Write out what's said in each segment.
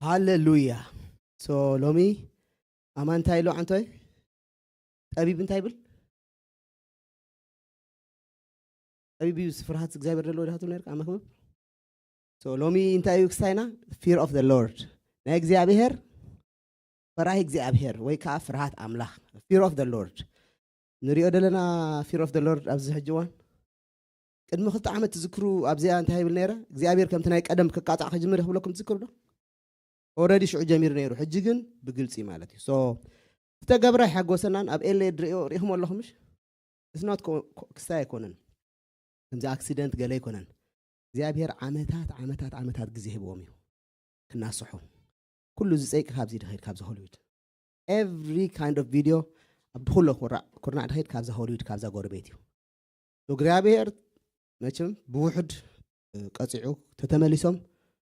ሃሌሉያ። ሶ ሎሚ ኣማን እንታይ ኢሉ ዓንቶይ? ጠቢብ እንታይ ይብል? ጠቢብ እዩ፣ ፍርሃት እግዚኣብሔር ዘለዎ ድሃቱ ነርካ ኣመክብብ። ሶ ሎሚ እንታይ እዩ ክስታይና? Fear of the Lord፣ ናይ እግዚኣብሔር፣ ፈራሂ እግዚኣብሔር ወይ ከዓ ፍርሃት ኣምላኽ፣ Fear of the Lord። ንሪኦ ዘለና Fear of the Lord ኣብዚ ሕጂ እዋን። ቅድሚ ክልተ ዓመት ትዝክሩ ኣብዚኣ እንታይ ይብል ነይረ? እግዚኣብሔር ከምቲ ናይ ቀደም ክቃጣዕ ክጅምር ይኽብለኩም ትዝክሩ ዶ? ኦረዲ ሽዑ ጀሚሩ ነይሩ፣ ሕጂ ግን ብግልፂ ማለት እዩ። ሶ ዝተገብረ ሓጎሰናን ኣብ ኤለ ድሪኦ ሪኢኹም ኣለኹም ምሽ? እስኖት ክስታይ ኣይኮነን፣ ከምዚ ኣክሲደንት ገለ ኣይኮነን። እግዚኣብሔር ዓመታት ዓመታት ዓመታት ግዜ ሂብዎም እዩ ክናስሑ። ኩሉ ዝፀይቂ ካብዚ ድኸይድ ካብዚ ሆሊውድ every kind of video ኣብ ድኹሎ ኩርናዕ ድኸይድ ካብዛ ሆሊውድ ካብዛ ጎረቤት እዩ። እግዚኣብሔር መቸም ብውሕድ ቀፂዑ ተተመሊሶም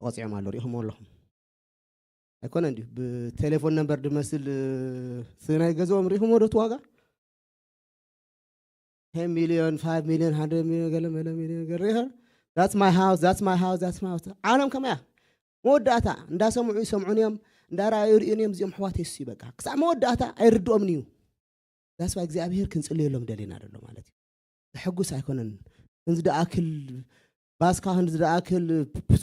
ተቐፂዖም ኣሎ ሪኢኹም ኣለኹም። ኣይኮነ እንዲሁ ብቴሌፎን ነምበር ድመስል ናይ ገዛኦም ሪኢኹም ወደት ዋጋ ten million five million hundred million ገለ መለ ሚሊዮን ገለ that's my house that's my house that's my house። ዓለም ከመያ መወዳእታ እንዳሰምዑ ይሰምዑን እዮም፣ እንዳረኣዩ ይርእዩን እዮም። እዚኦም ኣሕዋተይ እሱ በቃ ክሳዕ መወዳእታ ኣይርድኦምን እዩ። That's why እግዚኣብሔር ክንጽልየሎም ደሊና ደሎ ማለት እዩ። ዘሐጉስ ኣይኮነን። ክንዚ ደኣክል ባስካ፣ ክንዚ ደኣክል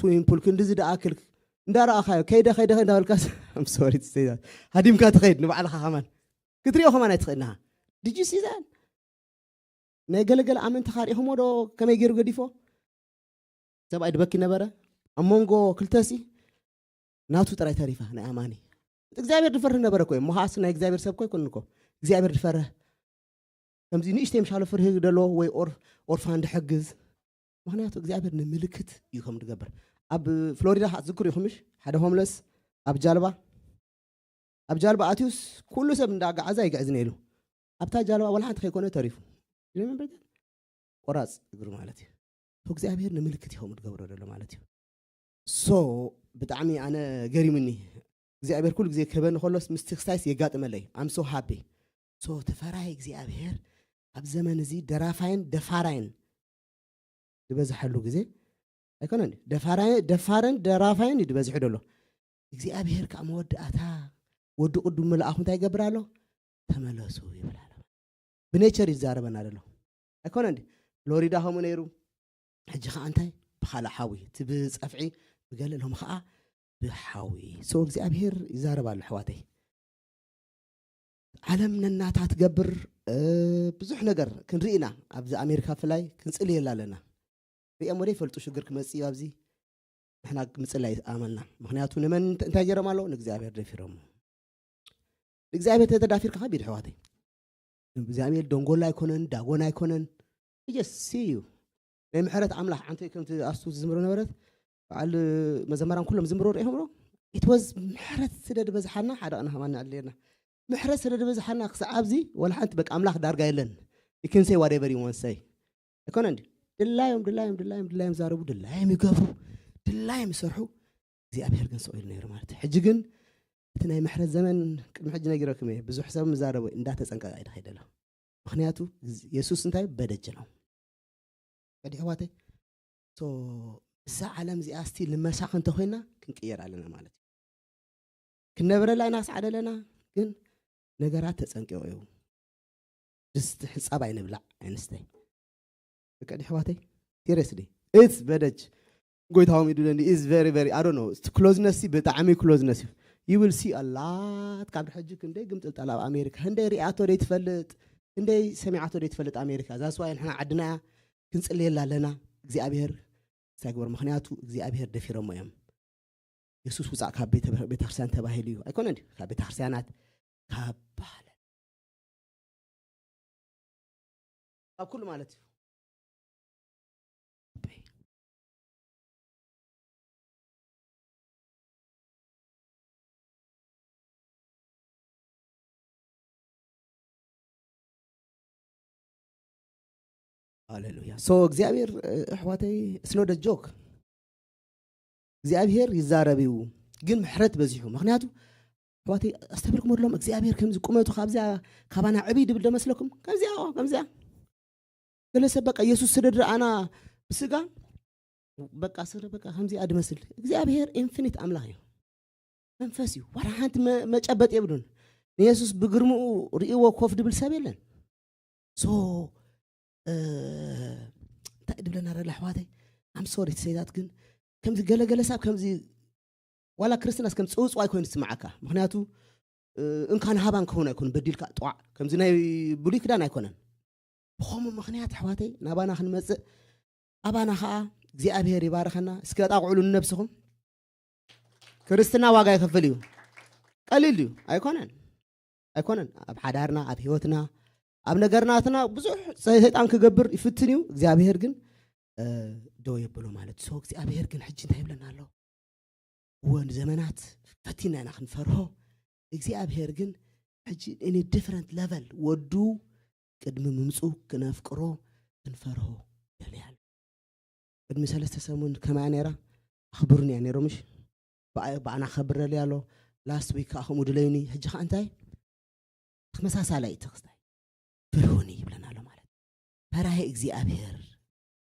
ስዊሚንግ ፑል፣ ክንዚ ደኣክል እንዳረኣኻዮ ከይደ ከይደ ከይደ እንዳበልካ I'm sorry to say that ሃዲምካ ትኸይድ ንባዕልኻ ከማን ክትሪኦ ከማን ኣይትኽእልና። Did you see that? ናይ ገለገለ ኣመንቲ ካሪኹሞ ዶ ከመይ ገይሩ ገዲፎ? ሰብኣይ ድበኪ ነበረ ኣብ መንጎ ክልተሲ ናቱ ጥራይ ተሪፋ ናይ ኣማኒ እግዚኣብሔር ድፈርህ ነበረ ኮ እሞ ኸዓስ ናይ እግዚኣብሔር ሰብ ኮ ኣይኮን እኮ። እግዚኣብሔር ድፈርህ ከምዚ ንእሽተይ ምሻሎ ፍርሂ ደሎ ወይ ኦርፋን ድሕግዝ። ምክንያቱ እግዚኣብሔር ንምልክት እዩ ከም ድገብር። ኣብ ፍሎሪዳ ከዓ ትዝክሩ ኢኹምሽ ሓደ ሆምለስ ኣብ ጃልባ ኣብ ጃልባ ኣትዩስ ኩሉ ሰብ እንዳጋዓዛ ይግዕዝ ነይሩ። ኣብታ ጃልባ ዋላ ሓንቲ ከይኮነ ተሪፉ። ቆራፅ እግሪ ማለት እዩ። እግዚኣብሔር ንምልክት ይኸም ድገብሮ ዘሎ ማለት እዩ። ሶ ብጣዕሚ ኣነ ገሪምኒ። እግዚኣብሔር ኩሉ ግዜ ክህበኒ ከሎስ ምስቲ ክስታይስ የጋጥመለይ። I'm so happy። ሶ ተፈራይ እግዚኣብሔር ኣብ ዘመን እዚ ደራፋይን ደፋራይን ዝበዝሐሉ ግዜ ኣይኮነን። ደፋራይ- ደፋርን ደራፋይን እዩ ዝበዝሑ ደሎ። እግዚኣብሔር ከዓ መወዳእታ ወዲ ቅዱም መልኣኹ እንታይ ይገብር ኣሎ? ተመለሱ ይብል ኣሎ። ብኔቸር ይዛረበና ደሎ ኣይኮነ እንዲ ፍሎሪዳ ከምኡ ነይሩ። ሕጂ ከዓ እንታይ ብካልእ ሓዊ እቲ ብፀፍዒ ብገለ ሎም ከዓ ብሓዊ። ሶ እግዚኣብሔር ይዛረብ ኣሎ ኣሕዋተይ። ዓለም ነናታ ትገብር ብዙሕ ነገር ክንርኢ ኢና። ኣብዚ ኣሜሪካ ፍላይ ክንፅልየላ ኣለና። ሪኦም ወደ ይፈልጡ ሽግር ክመፅእ እዩ ኣብዚ ንሕና ምፅላይ ኣመልና። ምክንያቱ ንመን እንታይ ገይሮም ኣለዉ ንእግዚኣብሔር ደፊሮም። ንእግዚኣብሔር ተተዳፊርካ ከቢድ ኣሕዋተይ። እግዚኣብሔር ደንጎላ ኣይኮነን ዳጎን ኣይኮነን። ጀስ ሲዩ ናይ ምሕረት ኣምላኽ ዓንተ ከምቲ ኣስቱ ዝዝምሮ ነበረት በዓል መዘመራን ኩሎም ዝምሮ ርኢኹም ዶ? ኢት ወዝ ምሕረት ስለ ዝበዝሓና ሓደ ቅና ከማን ንዕሊ ነርና። ምሕረት ስለ ዝበዝሓና ክሳብ ኣብዚ ወላ ሓንቲ በቃ ኣምላኽ ዳርጋ የለን። You can say whatever you want say ኣይኮነ እንዲ ድላዮም ድላዮም ድላዮም ድላዮም ዛረቡ ድላዮም ይገብሩ ድላዮም ይሰርሑ። እግዚኣብሔር ግን ሰው ኢሉ ነይሩ ማለት እዩ። ሕጂ ግን እቲ ናይ ምሕረት ዘመን ቅድሚ ሕጂ ነጊረኩም እየ ብዙሕ ሰብ ምዛረቡ እንዳተፀንቀቀ ይደኸይደ ኣሎ። ምክንያቱ የሱስ እንታይ በደጅ ነው። ቀዲ ኣሕዋተይ እዛ ዓለም እዚኣ ስቲ ንመሳኽ እንተኮይና ክንቅየር ኣለና ማለት እዩ። ክንነብረላ ኢና ክሳዕ ደለና ግን ነገራት ተፀንቂቑ እዩ። ድስቲ ሕፃብ ኣይንብላዕ ኣይንስተይ። ቀዲ ኣሕዋተይ ሲሪየስሊ ኢትስ በደጅ ጎይታዎም ይድለኒ is very very I don't know እቲ ክሎዝነስ ብጣዕሚ ክሎዝነስ እዩ። You will see a lot ካብ ሕጂ ክንደይ ግምጥልጣል ኣብ ኣሜሪካ ክንደይ ሪኣቶ ደይ ትፈልጥ ክንደይ ሰሚዓቶ ደይ ትፈልጥ ኣሜሪካ that's why ንሕና ዓድና እያ ክንፅልየላ ኣለና። እግዚኣብሔር ሳግበር ምክንያቱ እግዚኣብሔር ደፊሮሞ እዮም። የሱስ ውፃእ ካብ ቤተክርስትያን ተባሂሉ እዩ ኣይኮነ እንዲ ካብ ቤተክርስትያናት ካብ ባህለ ካብ ኩሉ ማለት እዩ። ሃሌሉያ ሶ እግዚኣብሔር ኣሕዋተይ ስኖደ ጆክ እግዚኣብሔር ይዛረብ እዩ ግን ምሕረት በዚሑ ምክንያቱ ኣሕዋተይ ኣስተብርኩም ወድሎም እግዚኣብሔር ከምዚ ቁመቱ ካብዚኣ ካባና ዕብይ ድብል ዶ መስለኩም ከምዚኣ ከምዚኣ ገለ ሰብ በቃ የሱስ ስለ ድረኣና ብስጋ በቃ ስለ በቃ ከምዚኣ ድመስል እግዚኣብሔር ኢንፊኒት ኣምላኽ እዩ። መንፈስ እዩ። ዋላ ሓንቲ መ- መጨበጥ የብሉን። ንየሱስ ብግርምኡ ርእይዎ ኮፍ ድብል ሰብ የለን። ሶ እንታይ ድብለና ረላ ኣሕዋተይ? ኣም ሶሪ ትሰይታት ግን ከምዚ ገለገለ ሰብ ከምዚ ዋላ ክርስትናስ ከም ፅውፅዋይ ኮይኑ ዝስምዓካ። ምክንያቱ እንካን ሃባን ክኸውን ኣይኮኑ በዲልካ ጠዋዕ ከምዚ ናይ ብሉይ ክዳን ኣይኮነን። ብኸምኡ ምክንያት ኣሕዋተይ ናባና ክንመፅእ ኣባና ከዓ እግዚኣብሔር ይባርኸና። እስከ ጣቕዕሉ ንነብስኹም። ክርስትና ዋጋ ይኸፍል እዩ። ቀሊል እዩ ኣይኮነን። ኣይኮነን ኣብ ሓዳርና ኣብ ህይወትና ኣብ ነገርናትና ብዙሕ ሰይጣን ክገብር ይፍትን እዩ። እግዚኣብሔር ግን ደው የብሎ ማለት ሶ እግዚኣብሔር ግን ሕጂ እንታይ ይብለና ኣሎ? እወ ንዘመናት ፈቲና ኢና ክንፈርሆ። እግዚኣብሔር ግን ሕጂ in different level ወዱ ቅድሚ ምምፁ ክነፍቅሮ ክንፈርሆ ይደልይ ኣሎ። ቅድሚ ሰለስተ ሰሙን ከማያ ነይራ ኣኽብሩን እያ ነይሮ ምሽ ብኣና ክኸብር ደልያ ኣሎ። ላስት ዊክ ከዓ ከምኡ ድለዩኒ። ሕጂ ከዓ እንታይ ተመሳሳላይ ተክስታይ ፍርሁኒ ይብለና ኣሎ ማለት ፈራሂ እግዚኣብሔር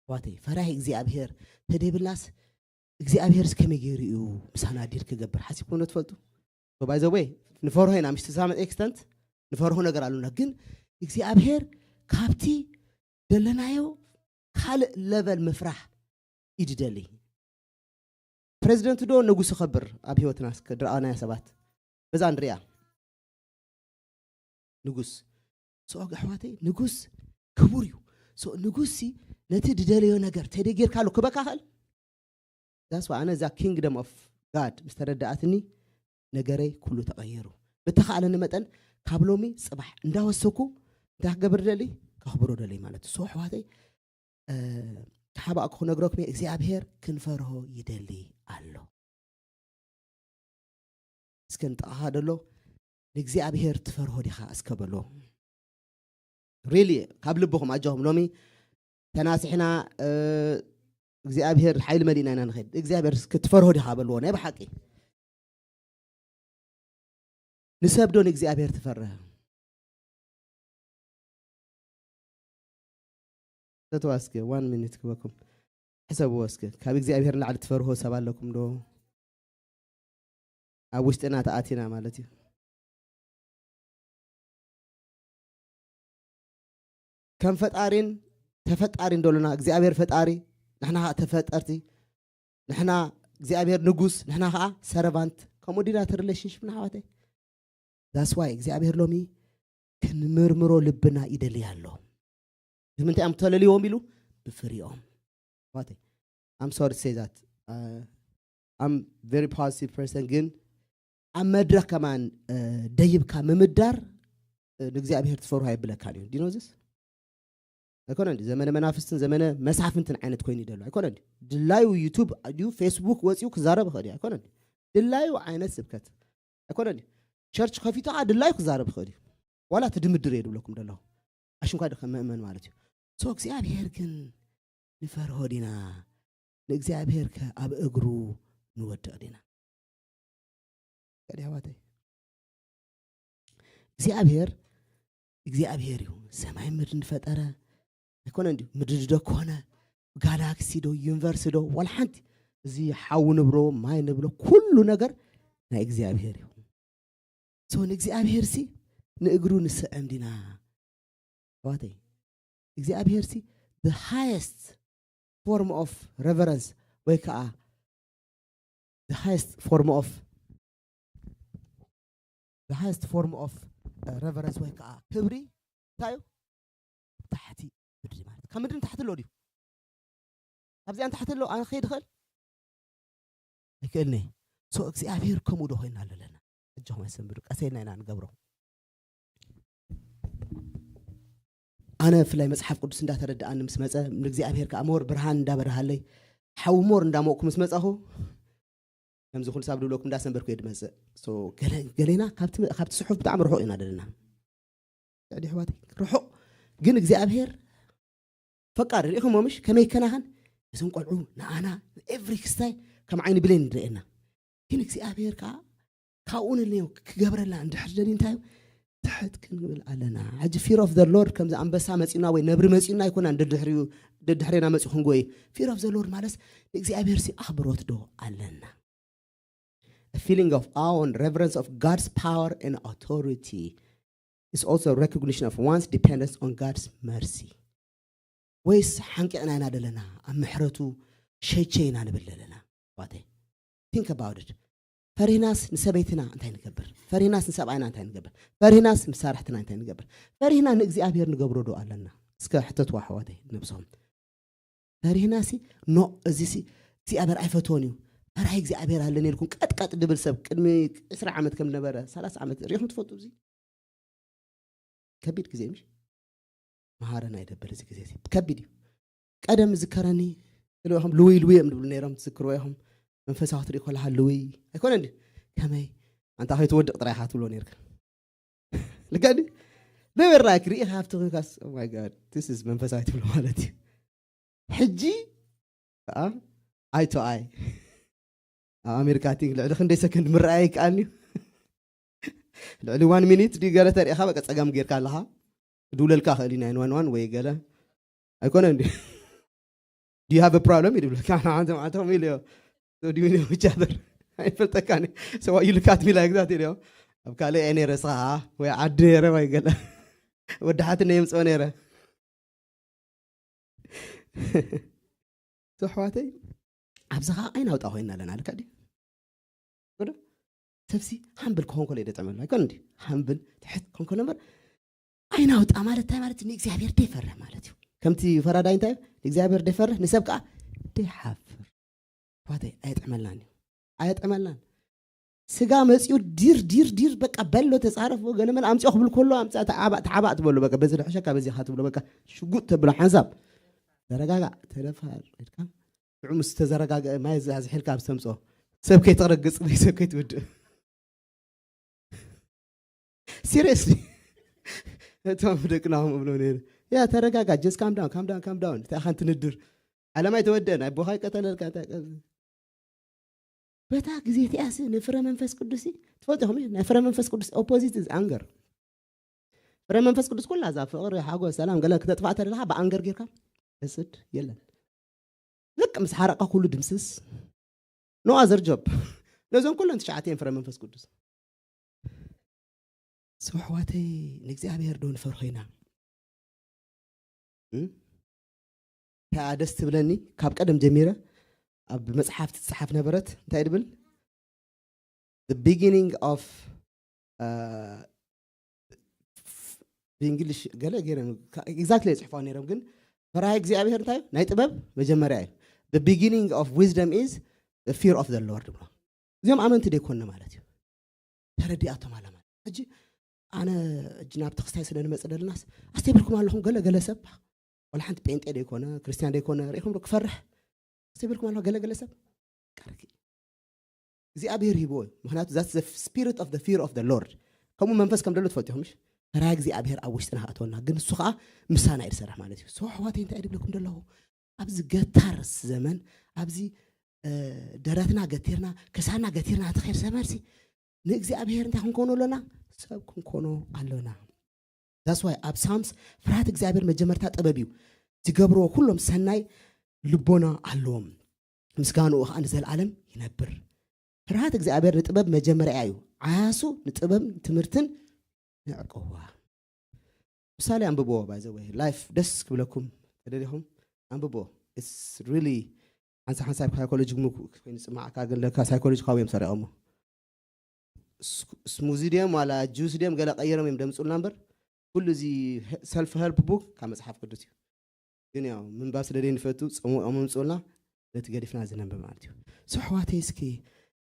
ዋተይ ፈራሂ እግዚኣብሔር ተደይብልናስ እግዚኣብሔር ከመይ ገይሩ እዩ ምሳና ዲል ክገብር ሓሲብኩም ዶ ትፈልጡ? ባይ ዘ ወይ ንፈርሆ ኢና ምሽ ሳመት ኤክስተንት ንፈርሆ ነገር ኣሉና። ግን እግዚኣብሔር ካብቲ ደለናዮ ካልእ ለቨል ምፍራሕ እዩ ድደሊ። ፕሬዚደንት ዶ ንጉስ ይኸብር ኣብ ህይወትና እስከ ድረኣናያ ሰባት በዛ ንሪኣ ንጉስ ሰኦግ ኣሕዋተይ ንጉስ ክቡር እዩ። ንጉስ ሲ ነቲ ድደለዮ ነገር ተደጌርካሉ ክበካ ኽእል ዛስ ኣነ እዛ ኪንግደም ኦፍ ጋድ ምስ ተረዳኣትኒ ነገረይ ኩሉ ተቐይሩ። ብተኻእለኒ መጠን ካብ ሎሚ ፅባሕ እንዳወሰኩ እንታይ ክገብር ደሊ ከኽብሮ ደሊ ማለት ሶ ኣሕዋተይ ተሓባእኩ ክነግረኩም እየ እግዚኣብሔር ክንፈርሆ ይደሊ ኣሎ። እስከ ንጥቓኻ ደሎ ንእግዚኣብሔር ትፈርሆ ዲኻ እስከ በሎ። ሪሊ ካብ ልብኹም ኣጆኹም ሎሚ ተናሲሕና እግዚኣብሔር ሓይሊ መሊእና ኢና ንኸድ እግዚኣብሔር ክትፈርሆ ዲኻ በልዎ ናይ ብሓቂ ንሰብ ዶ ንእግዚኣብሔር ትፈርህ? ተተዋ እስከ ዋን ሚኒት ክበኩም ሕሰብዎ እስከ ካብ እግዚኣብሔር ንላዕሊ ትፈርሆ ሰብ ኣለኩም ዶ? ኣብ ውሽጥና ተኣቲና ማለት እዩ። ከም ፈጣሪን ተፈጣሪን ደሎና እግዚኣብሔር ፈጣሪ ንሕና ከዓ ተፈጠርቲ ንሕና እግዚኣብሔር ንጉስ ንሕና ከዓ ሰረቫንት ከምኡ ዲና እቲ ሪሌሽንሽፕ ንሓዋተይ ዛስ ዋይ እግዚኣብሔር ሎሚ ክንምርምሮ ልብና ይደልይ ኣሎ። ብምንታይ እዮም ተለልዎም ኢሉ ብፍሪኦም ዋተይ ኣም ሶሪ ሴ ዛት ኣም ቨሪ ፖዚቲቭ ፐርሰን ግን ኣብ መድረክ ከማን ደይብካ ምምዳር ንእግዚኣብሔር ትፈርሆ ኣይብለካን እዩ ዲኖዝስ ኣይኮነ እንዲ ዘመነ መናፍስትን ዘመነ መሳፍንትን ዓይነት ኮይኑ ይደሎ ኣይኮነ እንዲ ድላዩ ዩቱብ ድዩ ፌስቡክ ወፂኡ ክዛረብ ይኽእል እዩ ኣይኮነ እንዲ ድላዩ ዓይነት ስብከት ኣይኮነ እንዲ ቸርች ከፊቱ ከዓ ድላዩ ክዛረብ ይኽእል እዩ ዋላ እቲ ድምድር እየ ድብለኩም ደለኹ ኣሽንኳ ድኸ ምእመን ማለት እዩ ሶ እግዚኣብሔር ግን ንፈርሆ ዲና ንእግዚኣብሔር ከ ኣብ እግሩ ንወድቕ ዲና ከዲ ኣሕዋተይ እግዚኣብሔር እግዚኣብሔር እዩ ሰማይ ምድሪ እንፈጠረ ኣይኮነ እንዲሁ ምድሪ ዶ ኮነ ጋላክሲ ዶ ዩኒቨርስ ዶ ዋላ ሓንቲ እዚ ሓዊ ንብሎ ማይ ንብሎ ኩሉ ነገር ናይ እግዚኣብሔር እዩ ሶ ንእግዚኣብሔር ሲ ንእግሩ ንስዕም ዲና ኣሕዋተይ እግዚኣብሔር ሲ the highest form of reverence ወይ ከዓ the highest form of the highest form of reverence ወይ ከዓ ክብሪ እንታይ እዩ ታሕቲ ምድሪ ማለት ካብ ምድሪ ንታሕቲ ኣሎ ድዩ ካብዚኣ ንታሕቲ ኣሎ ኣነ ክኸይድ ይኽእል ኣይክእልኒ ሶ እግዚኣብሔር ከምኡ ዶ ኮይና ኣለለና እጆኹም ኣይሰንብዱ ቀሰይልና ኢና ንገብሮ ኣነ ብፍላይ መፅሓፍ ቅዱስ እንዳተረድኣኒ ምስ መፀ ንእግዚኣብሔር ከዓ ሞር ብርሃን እንዳበርሃለይ ሓዊ ሞር እንዳሞቕኩ ምስ መፃኹ ከምዚ ኩሉ ሳብ ድብለኩም እንዳሰንበድኩ እየ ድመፅእ ገሌና ካብቲ ስሑፍ ብጣዕሚ ርሑቕ ኢና ዘለና ልዕሊ ኣሕዋተይ ርሑቕ ግን እግዚኣብሔር ፈቃር ርኢኹሞ ምሽ ከመይ ይከናኸን እዞም ቆልዑ ንኣና ኤቭሪ ክስታይ ከም ዓይኒ ብሌን ንርእየና ግን እግዚኣብሔር ከዓ ካብኡ ንለዮ ክገብረልና እንድሕር ደልዩ እንታይ እዩ ትሕት ክንብል ኣለና ሕጂ fear of the Lord ከምዚ ኣንበሳ መፂኡና ወይ ነብሪ መፂኡና ኣይኮና ደድሕሪና መፂኡ ክንጎይ fear of the Lord ማለት ንእግዚኣብሔር ሲ ኣኽብሮት ዶ ኣለና A feeling of awe and reverence of God's power and authority is also a recognition of one's dependence on God's mercy. ወይስ ሓንቂቕና ኢና ደለና ኣብ ምሕረቱ ሸይሸይ ኢና ንብል ደለና? ዋተይ think about it። ፈሪህናስ ንሰበይትና እንታይ ንገብር? ፈሪህናስ ንሰብኣይና እንታይ ንገብር? ፈሪህናስ ንሳርሕትና እንታይ ንገብር? ፈሪህና ንእግዚኣብሔር ንገብሮ ዶ ኣለና? እስከ ሕተትዋ ኣሕዋተይ ነብሶም። ፈሪህናሲ ኖ፣ እዚሲ እግዚኣብሔር ኣይፈትዎን እዩ፣ ፈራሂ እግዚኣብሔር ኣለኒ ኢልኩም ቀጥቀጥ ድብል ሰብ ቅድሚ ዕስራ ዓመት ከም ነበረ፣ ሰላሳ ዓመት ሪኢኹም ትፈልጡ? እዚ ከቢድ ግዜ ምሽ መሃረና ይደብል። እዚ ግዜ እዚ ከቢድ እዩ። ቀደም ዝከረኒ ኢልኹም ልውይ ልውይ እዮም ዝብሉ ነይሮም፣ ትዝክርዎ ኢኹም። መንፈሳዊ ክትርኢ ከለኻ ልውይ ኣይኮነ እንዲ ከመይ ኣንታ ከይትወድቕ ጥራይ ኢኻ ትብሎ ነይርካ። ልካ እንዲ ነበር ላይክ ሪኢኻ ኣብቲ ኮይንካስ፣ "Oh my God, this is መንፈሳዊ" ትብሎ ማለት እዩ። ሕጂ ከዓ ኣይ ቱ ኣይ ኣብ ኣሜሪካ ቲንክ ልዕሊ ክንደይ ሰከንድ ምረኣይ ይከኣል እዩ። ልዕሊ ዋን ሚኒት ድዩ ገለ ተሪእኻ በቃ ጸገም ጌርካ ኣለኻ። ክድውለልካ ክእል እዩ ናይን ዋን ዋን ወይ ገለ ኣይኮነን ድዩ? Do you have a problem? ይድብለካ። ሓንቲ መዓልቶም ኢሉ እዮ። So do you know each other? ኣይፈልጠካን። So why you look at me like that? ኢሉ እዮ። ኣብ ካልእ እየ ነይረ፣ ንስኻ ወይ ዓዲ ነይረ ወይ ገለ ወዲ ሓትነ የምፅኦ ነይረ። So ኣሕዋተይ፣ ኣብዚ ኸዓ ኣይናውጣ ኮይና ኣለና። ልካ ድዩ? ወዶ ሰብሲ ሃምብል ክኾን ከሎ እዩ ደጥዕመሉ። ኣይኮን እንዲ ሃምብል ትሕት ክኾን ከሎ እምበር፣ ኣይናውጣ ማለት እንታይ ማለት? ንእግዚኣብሔር ደይፈርህ ማለት እዩ። ከምቲ ፈራዳይ እንታይ እዩ? ንእግዚኣብሔር ደይፈርህ፣ ንሰብ ከዓ ደይሓፍር። ኣሕዋተይ፣ ኣየጥዕመልናን እዩ። ኣየጥዕመልናን። ስጋ መፂኡ ዲር፣ ዲር፣ ዲር፣ በቃ በሎ፣ ተፃረፎ፣ ገለመለ ኣምፅኦ ክብል ከሎ፣ ኣምፃ፣ ተዓባእ፣ ተዓባእ ትበሎ፣ በቃ በዚ ድሕሸካ፣ በዚ ኢኻ ትብሎ፣ በቃ ሽጉጥ ተብሎ ሓንሳብ። ተረጋጋእ፣ ተደፋር፣ ኢልካ። ሽዑ ምስ ተዘረጋገአ፣ ማይ ዛዝሒልካ ኣብ ተምፅኦ። ሰብ ከይትረግፅ፣ ወይ ሰብ ከይትውድእ። ሲሪየስሊ። እቶም ደቅና ከምኡ እብሎ ነይሩ። ያ፣ ተረጋጋ፣ just calm down, calm down, calm down። እንታይ ኢኻ ንትንድር? ዓለም ኣይተወደአን፣ ኣቦኻ ይቀተለልካ፣ እንታይ ቀ-፣ በታ ግዜ እቲኣሲ ንፍረ መንፈስ ቅዱስ ትፈልጡ ኢኹም፣ ናይ ፍረ መንፈስ ቅዱስ ኦፖዚት is ኣንገር። ፍረ መንፈስ ቅዱስ ኩላ እዛ ፍቕሪ፣ ሓጎስ፣ ሰላም ገለ ክተጥፋእ ተደለኻ ብኣንገር ጌርካ እስድ የለን። ልክ ምስ ሓረቕካ ኩሉ ድምስስ። No other job። ነዞም ኩለን ትሽዓተ እዮም ፍረ መንፈስ ቅዱስ። So ኣሕዋተይ፣ ንእግዚኣብሔር ዶ ንፈርሆ ኢና? እም? እታ ደስ ትብለኒ፣ ካብ ቀደም ጀሚረ ኣብ መጽሓፍ ትጽሓፍ ነበረት። እንታይ ድብል? The beginning of, uh, ብእንግሊሽ ገለ ገይሮም፣ exactly ጽሕፎ ነይሮም፣ ግን ፈራሂ እግዚኣብሔር እንታይ እዩ? ናይ ጥበብ መጀመርያ እዩ። The beginning of wisdom is the fear of the Lord ብሎ። እዚኦም ኣመንቲ ደይኮነ ማለት እዩ። ተረዲኣቶም ኣላ ማለት። ሕጂ ኣነ፣ ሕጂ ናብ ተክስታይ ስለ ንመጽእ ደለናስ፣ ኣስተብልኩም ኣለኹም፣ ገለ ገለ ሰብ፣ ወላ ሓንቲ ጴንጤ ደይኮነ፣ ክርስትያን ደይኮነ፣ ርኢኹም ዶ ክፈርሕ? ኣስተብልኩም ኣለኹም፣ ገለ ገለ ሰብ፣ ቀርኪ እግዚኣብሔር ሂብዎ እዩ። ምኽንያቱ፣ that's the spirit of the fear of the Lord። ከምኡ መንፈስ ከም ደሎ ትፈልጡ ኢኹም፣ ምሽ? ፈራሂ እግዚኣብሔር ኣብ ውሽጥና ክኣትወና፣ ግን እሱ ኸዓ ምሳና እዩ ዝሰርሕ ማለት እዩ። So ኣሕዋተይ፣ እንታይ ድብለኩም ደለኹ? ኣብዚ ገታርስ ዘመን፣ ኣብዚ፣ እ፣ ደረትና ገቲርና፣ ክሳና ገቲርና፣ እቲ ኸይድ ሰመርሲ፣ ንእግዚኣብሔር እንታይ ክንኮኖ ኣሎና? ሰብ ክንኮኖ ኣሎና። That's why ኣብ ሳምስ ፍርሃት እግዚኣብሔር መጀመርታ ጥበብ እዩ። ዝገብርዎ ኩሎም ሰናይ ልቦና ኣለዎም። ምስጋንኡ ኸዓ ንዘለዓለም ይነብር። ፍርሃት እግዚኣብሔር ንጥበብ መጀመርያ እዩ። ዓያሱ ንጥበብ ትምህርትን ንዕቅዋ። ምሳሌ ኣንብብዎ፣ by the way፣ ላይፍ ደስ ክብለኩም ተደሊኹም ኣንብብዎ። It's really ሓንሳብ ሓንሳብ ሳይኮሎጂ ኮይኑ ጽማዕካ ግን ለካ ሳይኮሎጂ ካብ እዮም ሰሪቖሞ። ስ-፣ ስሙዚ ድዮም ዋላ ጁስ ድዮም ገለ ቀይሮም እዮም ደምጹልና እምበር፣ ኩሉ እዚ ሰልፍ ሄልፕ ቡክ ካብ መጽሓፍ ቅዱስ እዩ። ግን ያው ምንባብ ስለ ዘይንፈቱ ጽሙኦም ኣምጽኡልና፣ ነቲ ገዲፍና እዚ ነንብብ ማለት እዩ። So ኣሕዋተይ፣ እስኪ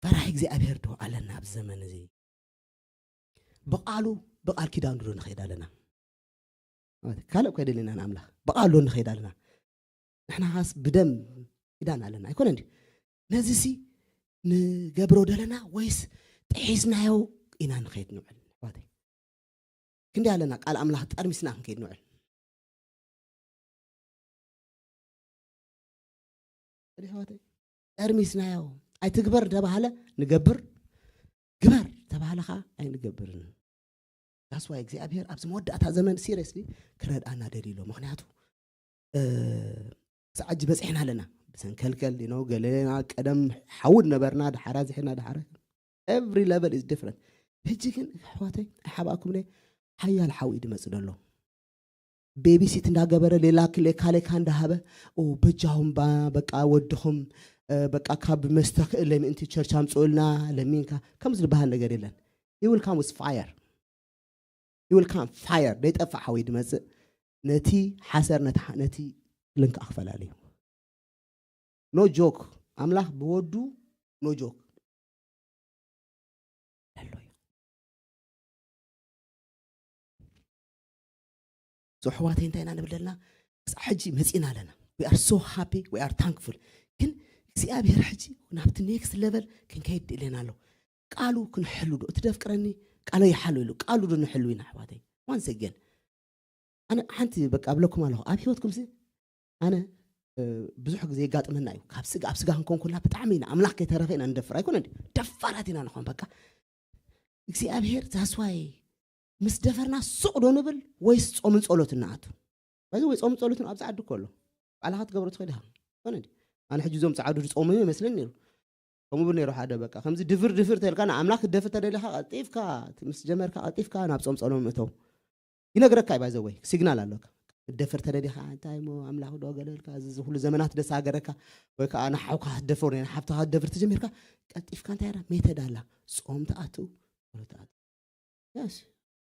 ፈራሂ እግዚኣብሔር ዶ ኣለና ኣብዚ ዘመን እዚ? ብቓሉ፣ ብቓል ኪዳኑ ዶ ንኸይድ ኣለና? ካልእ እኮ የደልየናን ኣምላኽ። ብቓሉ ዶ ንኸይድ ኣለና? ንሕና ኻስ ብደም ኪዳን ኣለና፣ ኣይኮነን ድዩ? ነዚሲ ንገብሮ ደለና ወይስ ጥሒስናዮ ኢና ንኸይድ ንውዕል? ኣሕዋተይ፣ ክንደይ ኣለና ቃል ኣምላኽ ጠርሚስና ክንከይድ ንውዕል? ኣሕዋተይ፣ ጠርሚስናዮ። ኣይትግበር እንተባህለ ንገብር፣ ግበር ተባህለ ኸዓ ኣይንገብርን። That's why እግዚኣብሔር ኣብዚ መወዳእታ ዘመን ሲሪየስሊ ክረድኣና ደልዩ ኣሎ። ምኽንያቱ፣ እ፣ ክሳዕ ሕጂ በፂሕና ኣለና። ብሰንከልከል፣ you know፣ ገለና ቀደም ሓዊ ነበርና፣ ደሓራ ዝሒና፣ ደሓራ Every level is different. ሕጂ ግን ኣሕዋተይ ኣይሓባእኩም ነ ሓያል ሓዊ እዩ ድመፅ ደሎ ቤቢሲት እንዳገበረ ሌላ ሌካ ሌካ እንዳሃበ በጃኹም በቃ ወድኹም በቃ ካብ መስተ ክእለ ምእንቲ ቸርች ኣምፅኡልና ለሚንካ ከምዚ ዝበሃል ነገር የለን። He will come with fire. He will come fire. ደይጠፍእ ሓዊ ድመፅእ ነቲ ሓሰር ነቲ ልንካ ክፈላለዩ no joke ኣምላኽ ብወዱ no joke ኣሎ እዩ። ዞሕዋተይ እንታይ ኢና ንብል ዘለና? ክሳዕ ሕጂ መፂና ኣለና። We are so happy, we are thankful. ግን እግዚኣብሔር ሕጂ ናብቲ next level ክንከይድ ድእለና ኣሎ። ቃሉ ክንሕሉ ዶ እቲ ደፍቅረኒ ቃሎ ይሓሉ ኢሉ ቃሉ ዶ ንሕሉ ኢና ኣሕዋተይ? Once again ኣነ ሓንቲ በቃ ኣብለኩም ኣለኹ ኣብ ህይወትኩም ሲ ኣነ ብዙሕ ግዜ የጋጥመና እዩ። ካብ ስጋ ኣብ ስጋ ክንኮን ኮልና ብጣዕሚ ኢና ኣምላኽ ከይተረፈ ኢና ንደፍር ኣይኮነ ደፋራት ኢና ንኾን በቃ እግዚኣብሔር ዛስዋይ ምስ ደፈርና ሱቕ ዶ ንብል ወይስ ጾምን ጸሎትን ንኣቱ? በዚ ወይ ጾምን ጸሎትን ኣብዚ ዓዲ እኮ ኣሎ ባዕልኻ ትገብሮ ትኽእል ኢኻ። ኮነ ኣነ ሕጂ እዞም ጸዓዱ ዝጾሙ ይመስለኒ ነይሩ። ከምኡ ብል ነይሩ ሓደ በቃ ከምዚ ድፍር ድፍር ተልካ ንኣምላኽ ክትደፍር ተደሊኻ ቀልጢፍካ ምስ ጀመርካ ቀልጢፍካ ናብ ጾም ጸሎም እተው ይነግረካ እዩ ባይዘወይ ሲግናል ኣለካ ክትደፍር ተደሊኻ እንታይ ሞ ኣምላኽ ዶ ገለልካ እዚ ኩሉ ዘመናት ደስ ሃገረካ ወይ ከዓ ንሓውካ ክትደፍር ወይ ንሓፍትኻ ክትደፍር ተጀሚርካ ቀልጢፍካ እንታይ ራ ሜተድ ኣላ ጾም ትኣትው ጸሎት ትኣትው yes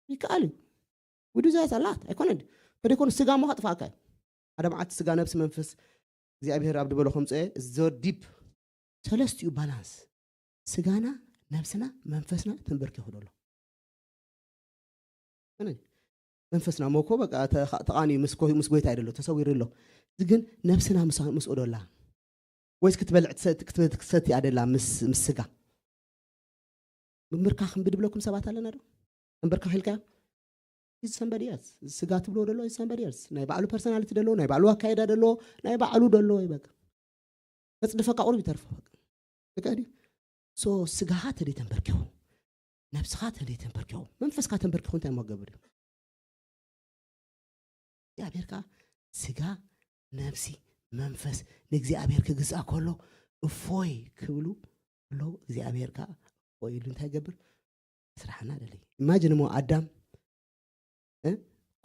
ይከኣል እዩ ውዱ ዛያት ኣላት ኣይኮነን ከደይኮኑ ስጋ ሞ ከጥፋእካ እዩ ሓደ መዓልቲ ስጋ ነብሲ መንፈስ እግዚኣብሔር ኣብ ድበሎ ከምፅኦ ዘር ዲፕ ሰለስቲኡ ባላንስ ስጋና ነብስና መንፈስና ተንበርኪኹ ደሎ መንፈስና ሞኮ በቃ ተቃኒ ምስ ጎይታ ይደሎ ተሰዊሩ ኣሎ ግን ነብስና ምስኡ ደላ ወይስ ክትበልዕ ክትሰቲ ኣደላ ምስ ስጋ ምምርካኽ እምቢ ድብለኩም ሰባት ኣለና ዶ ምብርካኽ ኢልካ is somebody else ስጋ ትብሎ ደሎ is somebody else ናይ ባዕሉ ፐርሶናሊቲ ደሎ ናይ ባዕሉ ኣካየዳ ደሎ ናይ ባዕሉ ደሎ ይበቃ ከፅድፈካ ቁሩብ ይተርፎ በቃ ድዩ so ስጋኻ ተደይ ተንበርኪኹ ነብስኻ ተደይ ተንበርኪኹ መንፈስካ ተንበርኪኹ እንታይ ሞ ገብር እዩ እግዚኣብሔር ከዓ ስጋ ነብሲ መንፈስ ንእግዚኣብሔር ክግዛእ ከሎ እፎይ ክብሉ ከለዉ እግዚኣብሔር ከዓ እፎይ ኢሉ እንታይ ይገብር ስራሕና ደለይ ኢማጅን እሞ ኣዳም እ?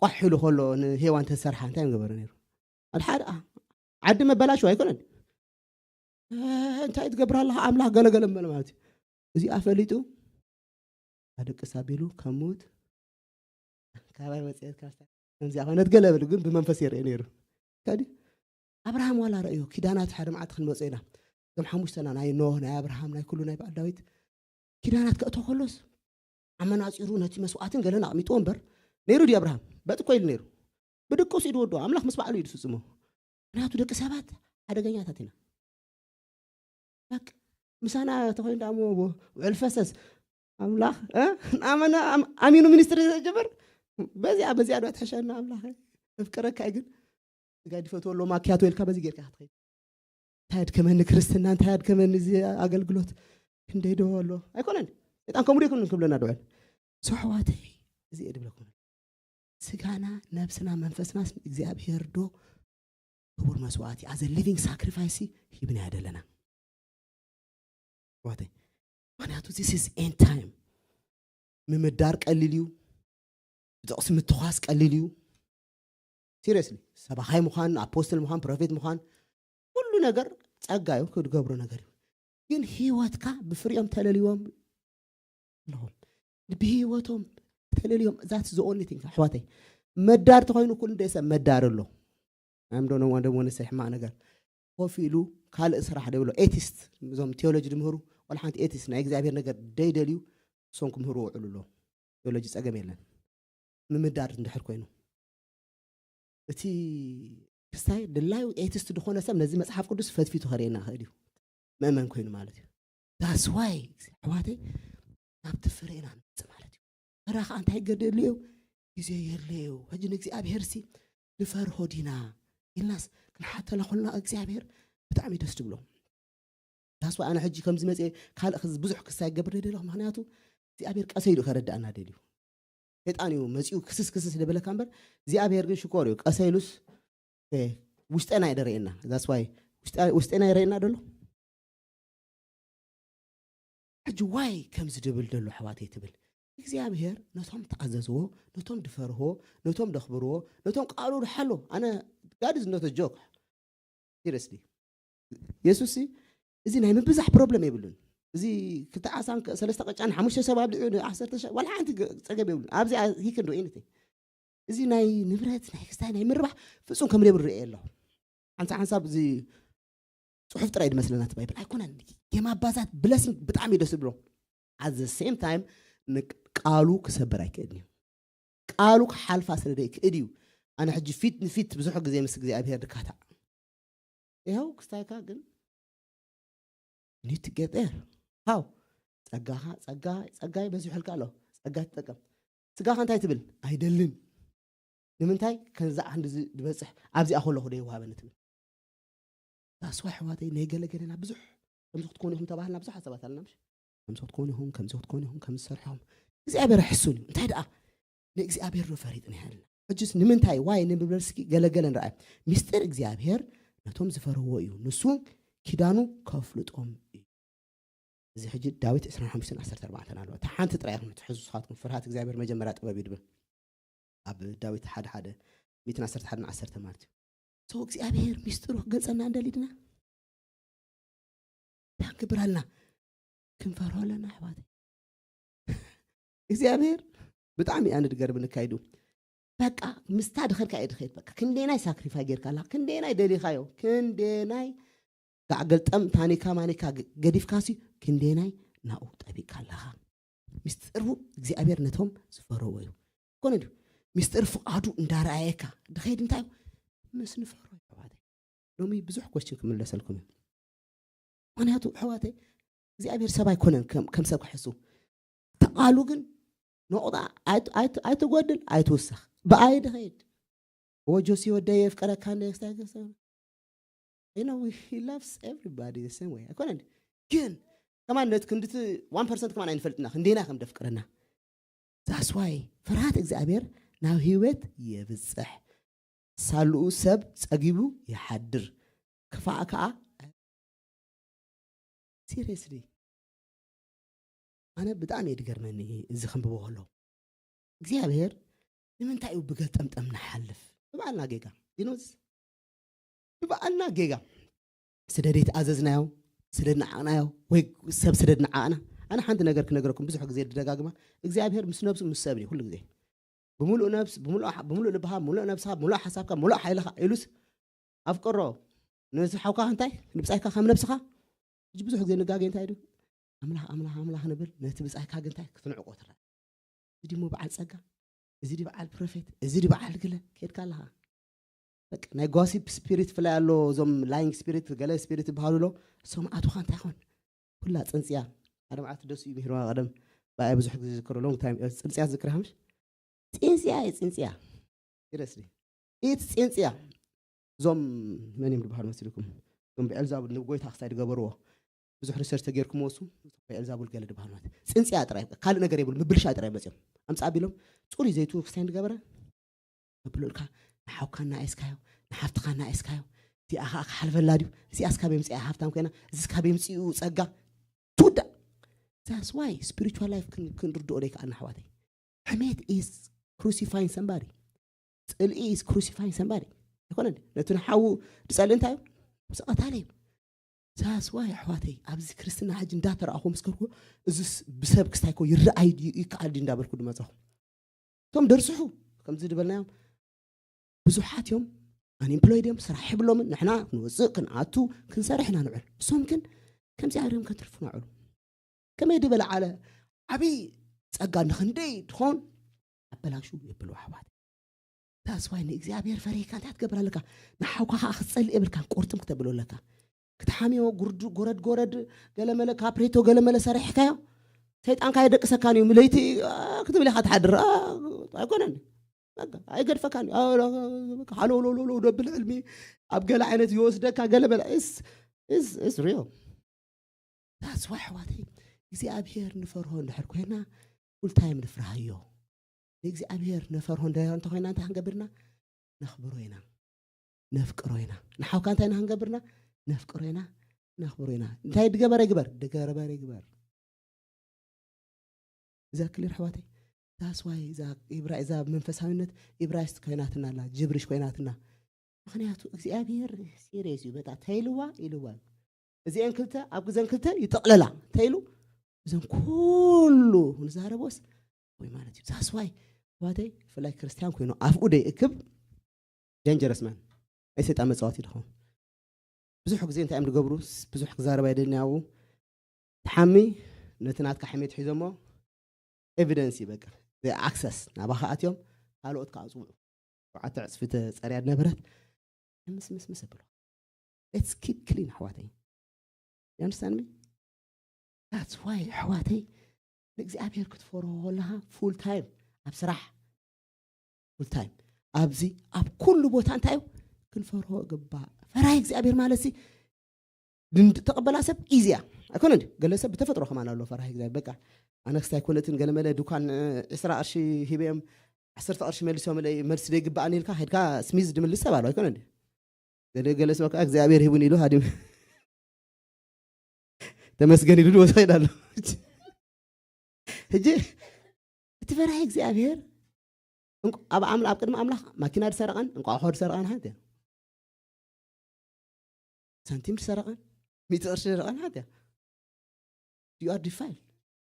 ቋሕ ኢሉ ከሎ ንሄዋን ተሰርሓ እንታይ ምገበረ ነይሩ ኣድሓደ ዓዲ መበላሽው ኣይኮነን እ፣ እንታይ ትገብር ኣለኻ ኣምላኽ ገለገለ ምበለ ማለት እዩ እዚኣ ፈሊጡ ኣደቅስ ኣቢሉ ከም ሙት ካባይ መፅኤት ካብታ ከምዚኣ ኮይነት ገለ በሉ ግን ብመንፈስ የርኢ ነይሩ ከዲ ኣብርሃም ዋላ ረእዮ ኪዳናት ሓደ መዓልቲ ክንመፅኦ ኢና እዞም ሓሙሽተና ናይ ኖህ ናይ ኣብርሃም ናይ ኩሉ ናይ በዓል ዳዊት ኪዳናት ከእቶ ከሎስ ኣመናፂሩ ነቲ መስዋዕትን ገለን ኣቕሚጥዎ እምበር ነይሩ ድዩ ኣብርሃም በጥ እኮ ኢሉ ነይሩ ብድቁስ ኢዱ ወዶ ኣምላኽ ምስ ባዕሉ ኢዱ ስፅሞ ምክንያቱ ደቂ ሰባት ሓደገኛታት ኢና በቃ ምሳና ተኮይኑ ደኣ እሞ ውዕል ፈሰስ ኣምላኽ እ? ንኣመና ኣም- ኣሚኑ ሚኒስትሪ ዘጀመር በዚኣ በዚኣ ዶ ትሕሸና ኣምላኽ እፍቅረካ እዩ ግን ስጋ ድፈትዎ ኣሎ ማክያቶ ኢልካ በዚ ጌርካ ክትኸይድ እንታይ ኣድከመኒ ክርስትና እንታይ ኣድከመኒ እዚ ኣገልግሎት ክንደይ ዶ ኣሎ ኣይኮነን ሰይጣን ከምኡ ዶ ይኮነን ክብለና ድውዕል ሰሕዋተይ እዚ እየ ድብለኩም ስጋና ነብስና መንፈስናስ እግዚኣብሔር ዶ ክቡር መስዋዕቲ as a living sacrifice ሂብና ደለና ዋተይ ምክንያቱ this is end time ምምዳር ቀሊል እዩ ብጥቕሲ ምትኳስ ቀሊል እዩ seriously ሰባኻይ ምዃን ኣፖስትል ምዃን ፕሮፌት ምዃን ኩሉ ነገር ጸጋ እዩ ክትገብሮ ነገር እዩ ግን ህይወትካ ብፍሪኦም ተለልዎም ኣለኹም ብህይወቶም ተለልዮም that's the only thing ኣሕዋተይ መዳር ተኮይኑ ኩሉ ደይ ሰብ መዳር ኣሎ ኣምዶ ነዋንደም ወነሰ ሕማቅ ነገር ኮፍ ኢሉ ካልእ ስራሕ ደብሎ ኤቲስት እዞም ቴዎሎጂ ድምህሩ ወላ ሓንቲ ኤቲስት ናይ እግዚኣብሔር ነገር ደይደልዩ እሶም ክምህሩ ውዕሉ ኣሎ ቴዎሎጂ ጸገም የለን ምምዳር እንድሕር ኮይኑ እቲ ክስታይ ድላዩ ኤቲስት ዝኾነ ሰብ ነዚ መጽሓፍ ቅዱስ ፈትፊቱ ከርእየና ክእል እዩ መእመን ኮይኑ ማለት እዩ that's why ኣሕዋተይ ናብቲ ፍሬና ንመጽእ ማለት እዩ ፈራ ከዓ እንታይ ገደሉ እዩ ግዜ የድለዩ ሕጂ ንእግዚኣብሔር ሲ ንፈርሆ ዲና ኢልናስ ክንሓተላ ኮልና እግዚኣብሔር ብጣዕሚ ደስ ትብሎ that's why ኣነ ሕጂ ከምዚ መፅየ ካልእ ብዙሕ ክሳ ይገብር ደለኹ ምክንያቱ እግዚኣብሔር ቀሰ ኢሉ ከረዳእና ደልዩ ሰይጣን እዩ መፂኡ ክስስ ክስስ ደበለካ እምበር እግዚኣብሔር ግን ሽኮር እዩ ቀሰ ኢሉስ ውሽጠና ይደረየና that's why ውሽጠና ይረየና ደሎ ሕጂ ዋይ ከምዚ ድብል ደሎ ኣሕዋተይ ትብል እግዚኣብሔር ነቶም ተኣዘዝዎ ነቶም ድፈርህዎ ነቶም ደኽብርዎ ነቶም ቃሉ ድሓሎ ኣነ ጋድ ዝነቶ ጆክ ሲሪየስሊ የሱስ እዚ ናይ ምብዛሕ ፕሮብለም የብሉን። እዚ ክልተ ዓሳን ሰለስተ ቀጫን ሓሙሽተ ሰብ ኣብሊዑ ንዓሰርተ ሸ ዋላ ሓንቲ ጸገም የብሉን። ኣብዚ ሂክንዶ ኢንተ እዚ ናይ ንብረት ናይ ክስታይ ናይ ምርባሕ ፍጹም ከም ሌብር ርእየ ኣለኹ። ሓንሳ ሓንሳብ እዚ ጽሑፍ ጥራይ ድመስለና እቲ ባይብል ኣይኮነን። የማባዛት ብለሲንግ ብጣዕሚ እዩ ደስ ዝብሎ። ኣት ዘ ሴም ታይም ቃሉ ክሰብር ኣይክእልን እዩ። ቃሉ ክሓልፋ ስለ ዘይክእል እዩ። ኣነ ሕጂ ፊት ንፊት ብዙሕ ግዜ ምስ እግዚኣብሔር ድካታዕ ይኸው ክስታይካ ግን ኒድ ቱ ጌት ር ሃው ጸጋኻ ጸጋ ጸጋ ይበዝሕልካ ኣሎ። ጸጋ ትጠቀም። ስጋኻ እንታይ ትብል? ኣይደልን። ንምንታይ? ከዛ ዓንዲ ዝበፅሕ ኣብዚኣ ከለኹ ዶ ይወሃበኒ ትብል። ዳስዋ ኣሕዋተይ ናይ ገለገለና ብዙሕ ከምዚ ክትኮኑ ኢኹም ተባህልና ብዙሓት ሰባት ኣለና ምሽ ከምዚ ክትኮኑ ኢኹም ከምዚ ክትኮኑ ኢኹም ከምዚ ዝሰርሕኹም እግዚኣብሔር ሕሱን እዩ። እንታይ ደኣ ንእግዚኣብሔር ዶ ፈሪጥና ያለና? ሕጅስ ንምንታይ ዋይ ንብበልስኪ ገለገለ ንረኣይ። ሚስጥር እግዚኣብሔር ነቶም ዝፈርህዎ እዩ፣ ንሱ ኪዳኑ ከፍልጦም እዩ። እዚ ሕጂ ዳዊት ዕስራን ሓሙሽተን ዓሰርተ ኣርባዕተን ኣለዎ። እታ ሓንቲ ጥራይ ኢኹም ትሕዙ ንስኻትኩም፣ ፍርሃት እግዚኣብሔር መጀመርያ ጥበብ እዩ ድብል። ኣብ ዳዊት ሓደ ሓደ ሚእትን ዓሰርተ ሓደን ዓሰርተ ማለት እዩ። ሰው እግዚኣብሔር ሚስጥሩ ክገልጸና እንደሊድና እንታይ ክንገብር ኣለና? ክንፈርሆ ኣለና ኣሕዋተይ። እግዚኣብሔር ብጣዕሚ ኣነ ድገርም ንካይዱ በቃ ምስታ ድኸድካ እየ ድኸድ በቃ ክንደናይ ሳክሪፋይ ጌርካ ኣላ ክንደናይ ደሊኻዮ ክንደናይ ጋዕ ገልጠም ታኒካ ማኒካ ገዲፍካሲ ክንደናይ ናኡ ጠቢቅካ ኣለኻ። ምስጢሩ እግዚኣብሔር ነቶም ዝፈረዎ እዩ። ኮነ ድዩ? ምስጢር ፍቓዱ እንዳረኣየካ ድኸይድ እንታይ እዩ? ምስ ንፈሮ ኣሕዋተይ ሎሚ ብዙሕ ኮስችን ክምለሰልኩም እዩ። ምክንያቱ ኣሕዋተይ እግዚኣብሔር ሰብ ኣይኮነን ከም ሰብ ክሕሱ ተቓሉ ግን ነቑጣ ኣይትጎድል ኣይትውሰኽ ብኣይ ድኸይድ ወጆሲ ወደይ የፍቀረካ እንደ ክስታይ ክስታይ you know he loves everybody the same way ኣይኮነን ግን ከማን ነት ክንድቲ one percent ከማን ኣይንፈልጥና ክንደና ከም ደፍቅረና that's why ፍርሃት እግዚኣብሔር ናብ ህይወት የብፅሕ ሳልኡ ሰብ ፀጊቡ ይሓድር ክፋእ ከዓ seriously ኣነ ብጣዕሚ እዩ ድገርመኒ እዚ ክንብቦ ከሎ እግዚኣብሔር ንምንታይ እዩ ብገጠምጠም ንሓልፍ ብበዓልና ጌጋ you know this ብበዓልና ጌጋ ስደድ ኣይተኣዘዝናዮ ስደድ ንዓቕናዮ ወይ ሰብ ስደድ ንዓቕና ኣነ ሓንቲ ነገር ክነግረኩም ብዙሕ ግዜ ድደጋግማ እግዚኣብሔር ምስ ነብሱ ምስ ሰብ እዩ ኩሉ ግዜ ብምሉእ ነብስ ብምሉእ ልብኻ ብምሉእ ነብስኻ ብምሉእ ሓሳብካ ብምሉእ ሓይልኻ ኢሉስ ኣፍቅሮ ነዚ ሓውካ እንታይ ንብጻይካ ከም ነብስኻ ሕጂ ብዙሕ ግዜ ንጋገ እንታይ ዱ ኣምላኽ ኣምላኽ ኣምላኽ ንብል ነቲ ብጻይካ ግንታይ ክትንዕቆ ትረአ እዚ ድሞ በዓል ጸጋ እዚ ዲ በዓል ፕሮፌት እዚ ዲ በዓል ግለ ከድካ ኣለኻ በቃ ናይ ጓሲፕ ስፒሪት ፍላይ ኣሎ እዞም ላይንግ ስፒሪት ገለ ስፒሪት ይበሃሉ ኣሎ እሶም ኣቱኻ እንታይ ኾን ኩላ ጽንጽያ ሓደ መዓልቲ ደስ እዩ ምሂርዋ ቀደም ብኣይ ብዙሕ ግዜ ዝዝክሮ ሎንግ ታይም ጽንጽያ ዝዝክር ሃምሽ ጽንጽያ እየ ጽንጽያ ኢረስሊ ኢት ጽንጽያ እዞም መን እዮም ዝበሃሉ መሲልኩም እዞም ብኤልዛቡል ንጎይታ ክሳይ ዝገበርዎ ብዙሕ ሪሰርች ተጌርኩም ወሱ ብኤልዛቡል ገለ ዝበሃል ማለት ጽንጽያ ጥራይ ካልእ ነገር የብሉ ምብልሻ ጥራይ መጽኦም ኣምጻ ቢሎም ጽሩይ ዘይቱ ክሳይ ዝገበረ ኣብሉልካ ንሓውካ እናኣስካዮ ንሓፍትኻ እናኣስካዮ እዚኣ ከዓ ክሓልፈላ ድዩ እዚኣ ስካብ የምፅኣ ሃብታም ኮይና እዚ ስካብ የምፅኡ ፀጋ ትውዳእ that's why spiritual life ክንርድኦ ዘይከኣልና ኣሕዋተይ ሕሜት is crucifying somebody ፅልኢ is crucifying somebody ኣይኮነን ነቲ ንሓዉ ዝፀልእ እንታይ እዩ ምስ ቀታሊ እዩ that's why ኣሕዋተይ ኣብዚ ክርስትና ሕጂ እንዳተረኣኹ ምስ ከድኩ እዚስ ብሰብ ክስታይ ኮ ይረኣይ ድዩ ይከኣል ድዩ እንዳበልኩ ድመፀኹ እቶም ደርስሑ ከምዚ ዝበልናዮም ብዙሓት እዮም unemployed እዮም ስራሕ የብሎምን ንሕና ክንወፅእ ክንኣቱ ክንሰርሕ ኢና ንውዕል እሶም ግን ከምዚ ኣርዮም ከትርፉ ናውዕሉ ከመይ ድበለ ዓለ ዓብይ ጸጋ ንክንደይ ድኾን ኣበላሹ የብሉ ኣሕዋት that's why ንእግዚኣብሔር ፈሪህካ እንታይ ክትገብር ኣለካ ንሓውካ ከዓ ክትጸልእ የብልካን ቁርጥም ክተብሎ ኣለካ ክትሓምዮ ጉርዱ ጎረድ ጎረድ ገለመለ ካፕሬቶ ገለመለ ሰሪሕካዮ ሰይጣንካ የደቅሰካን እዩ ለይቲ ክትብል ኢካ ትሓድር ኣይኮነን ኣይገድፈካን እዩ ሃለውለውለውለው ደብል ዕልሚ ኣብ ገለ ዓይነት ይወስደካ ገለመለ ሪዮ that's why ኣሕዋተይ እግዚኣብሔር ንፈርሆ እንድሕር ኮይና full time ንፍርሃዮ ንእግዚኣብሔር ነፈርሆ እንተ ኮይና እንታይ ክንገብርና ነኽብሮ ኢና ነፍቅሮ ኢና ንሓውካ እንታይ ኢና ክንገብርና ነፍቅሮ ኢና ነኽብሮ ኢና እንታይ ድገበረ ይግበር ድገበረ ይግበር እዛ ክሊር ኣሕዋተይ፣ that's why እዛ ኢብራ እዛ መንፈሳዊነት ኢብራይስጥ ኮይናትና ኣላ፣ ጅብሪሽ ኮይናትና። ምክንያቱ እግዚኣብሔር ሲሪየስ እዩ። በቃ ተይልዋ ኢልዋ እዩ። እዚአን ክልተ ኣብ ግዘን ክልተ ይጠቕለላ ተይሉ እዘን ኩሉ ንዛረቦስ ወይ ማለት እዩ። that's why ኣሕዋተይ፣ ብፍላይ ክርስቲያን ኮይኑ ኣፍኡ ደይ እክብ ዳንጀረስ ማን ናይ ሰይጣን መፃወቲ ድኸውን። ብዙሕ ግዜ እንታይ እዮም ዝገብሩ? ብዙሕ ክዛረብ ኣይደልኒ ኣብኡ። ትሓሚ ነቲ ናትካ ሕሜት ሒዞሞ ኤቪደንስ እዩ። በቃ ኣክሰስ ናባኻ ኣትዮም ካልኦት ከዓ ፅውዑ። ሸውዓተ ዕፅፊ ተፀርያ ዝነበረት ምስ ምስ ምስ ኣብሎ። Let's keep clean ኣሕዋተይ። You understand me? That's why ኣሕዋተይ ንእግዚኣብሔር ክትፈርሆ ከለኻ ፉል ታይም ኣብ ስራሕ፣ ፉል ታይም ኣብዚ ኣብ ኩሉ ቦታ እንታይ እዩ ክንፈርሆ ግባእ። ፈራሂ እግዚኣብሔር ማለት ሲ ንተቐበላ ሰብ ኢዚ እያ ኣይኮነ እንዲ። ገለ ሰብ ብተፈጥሮ ከማን ኣሎ ፈራሂ እግዚኣብሔር። በቃ ኣነ ክስታይ ኣይኮነትን፣ ገለመለ ዱካን ዕስራ ቅርሺ ሂበዮም ዓሰርተ ቅርሺ መሊሶምለይ፣ መልሲ ዘይግባኣኒ ኢልካ ከድካ ስሚዝ ድምልስ ሰብ ኣሎ ኣይኮነ እንዲ። ገለ ገለ ሰብ ከዓ እግዚኣብሔር ሂቡን ኢሉ ሃዲም ተመስገን ኢሉ ድወስድ ኣሎ። ሕጂ እቲ ፈራሂ እግዚኣብሔር እንቋ- ኣብ ኣምላ ኣብ ቅድሚ ኣምላኽ ማኪና ዝሰረቐን እንቋቑሖ ዝሰረቐን ሓንቲ እያ። ሳንቲም ዝሰረቐን ሚእቲ ቅርሺ ዝሰረቐን ሓንቲ እያ። You are defiled.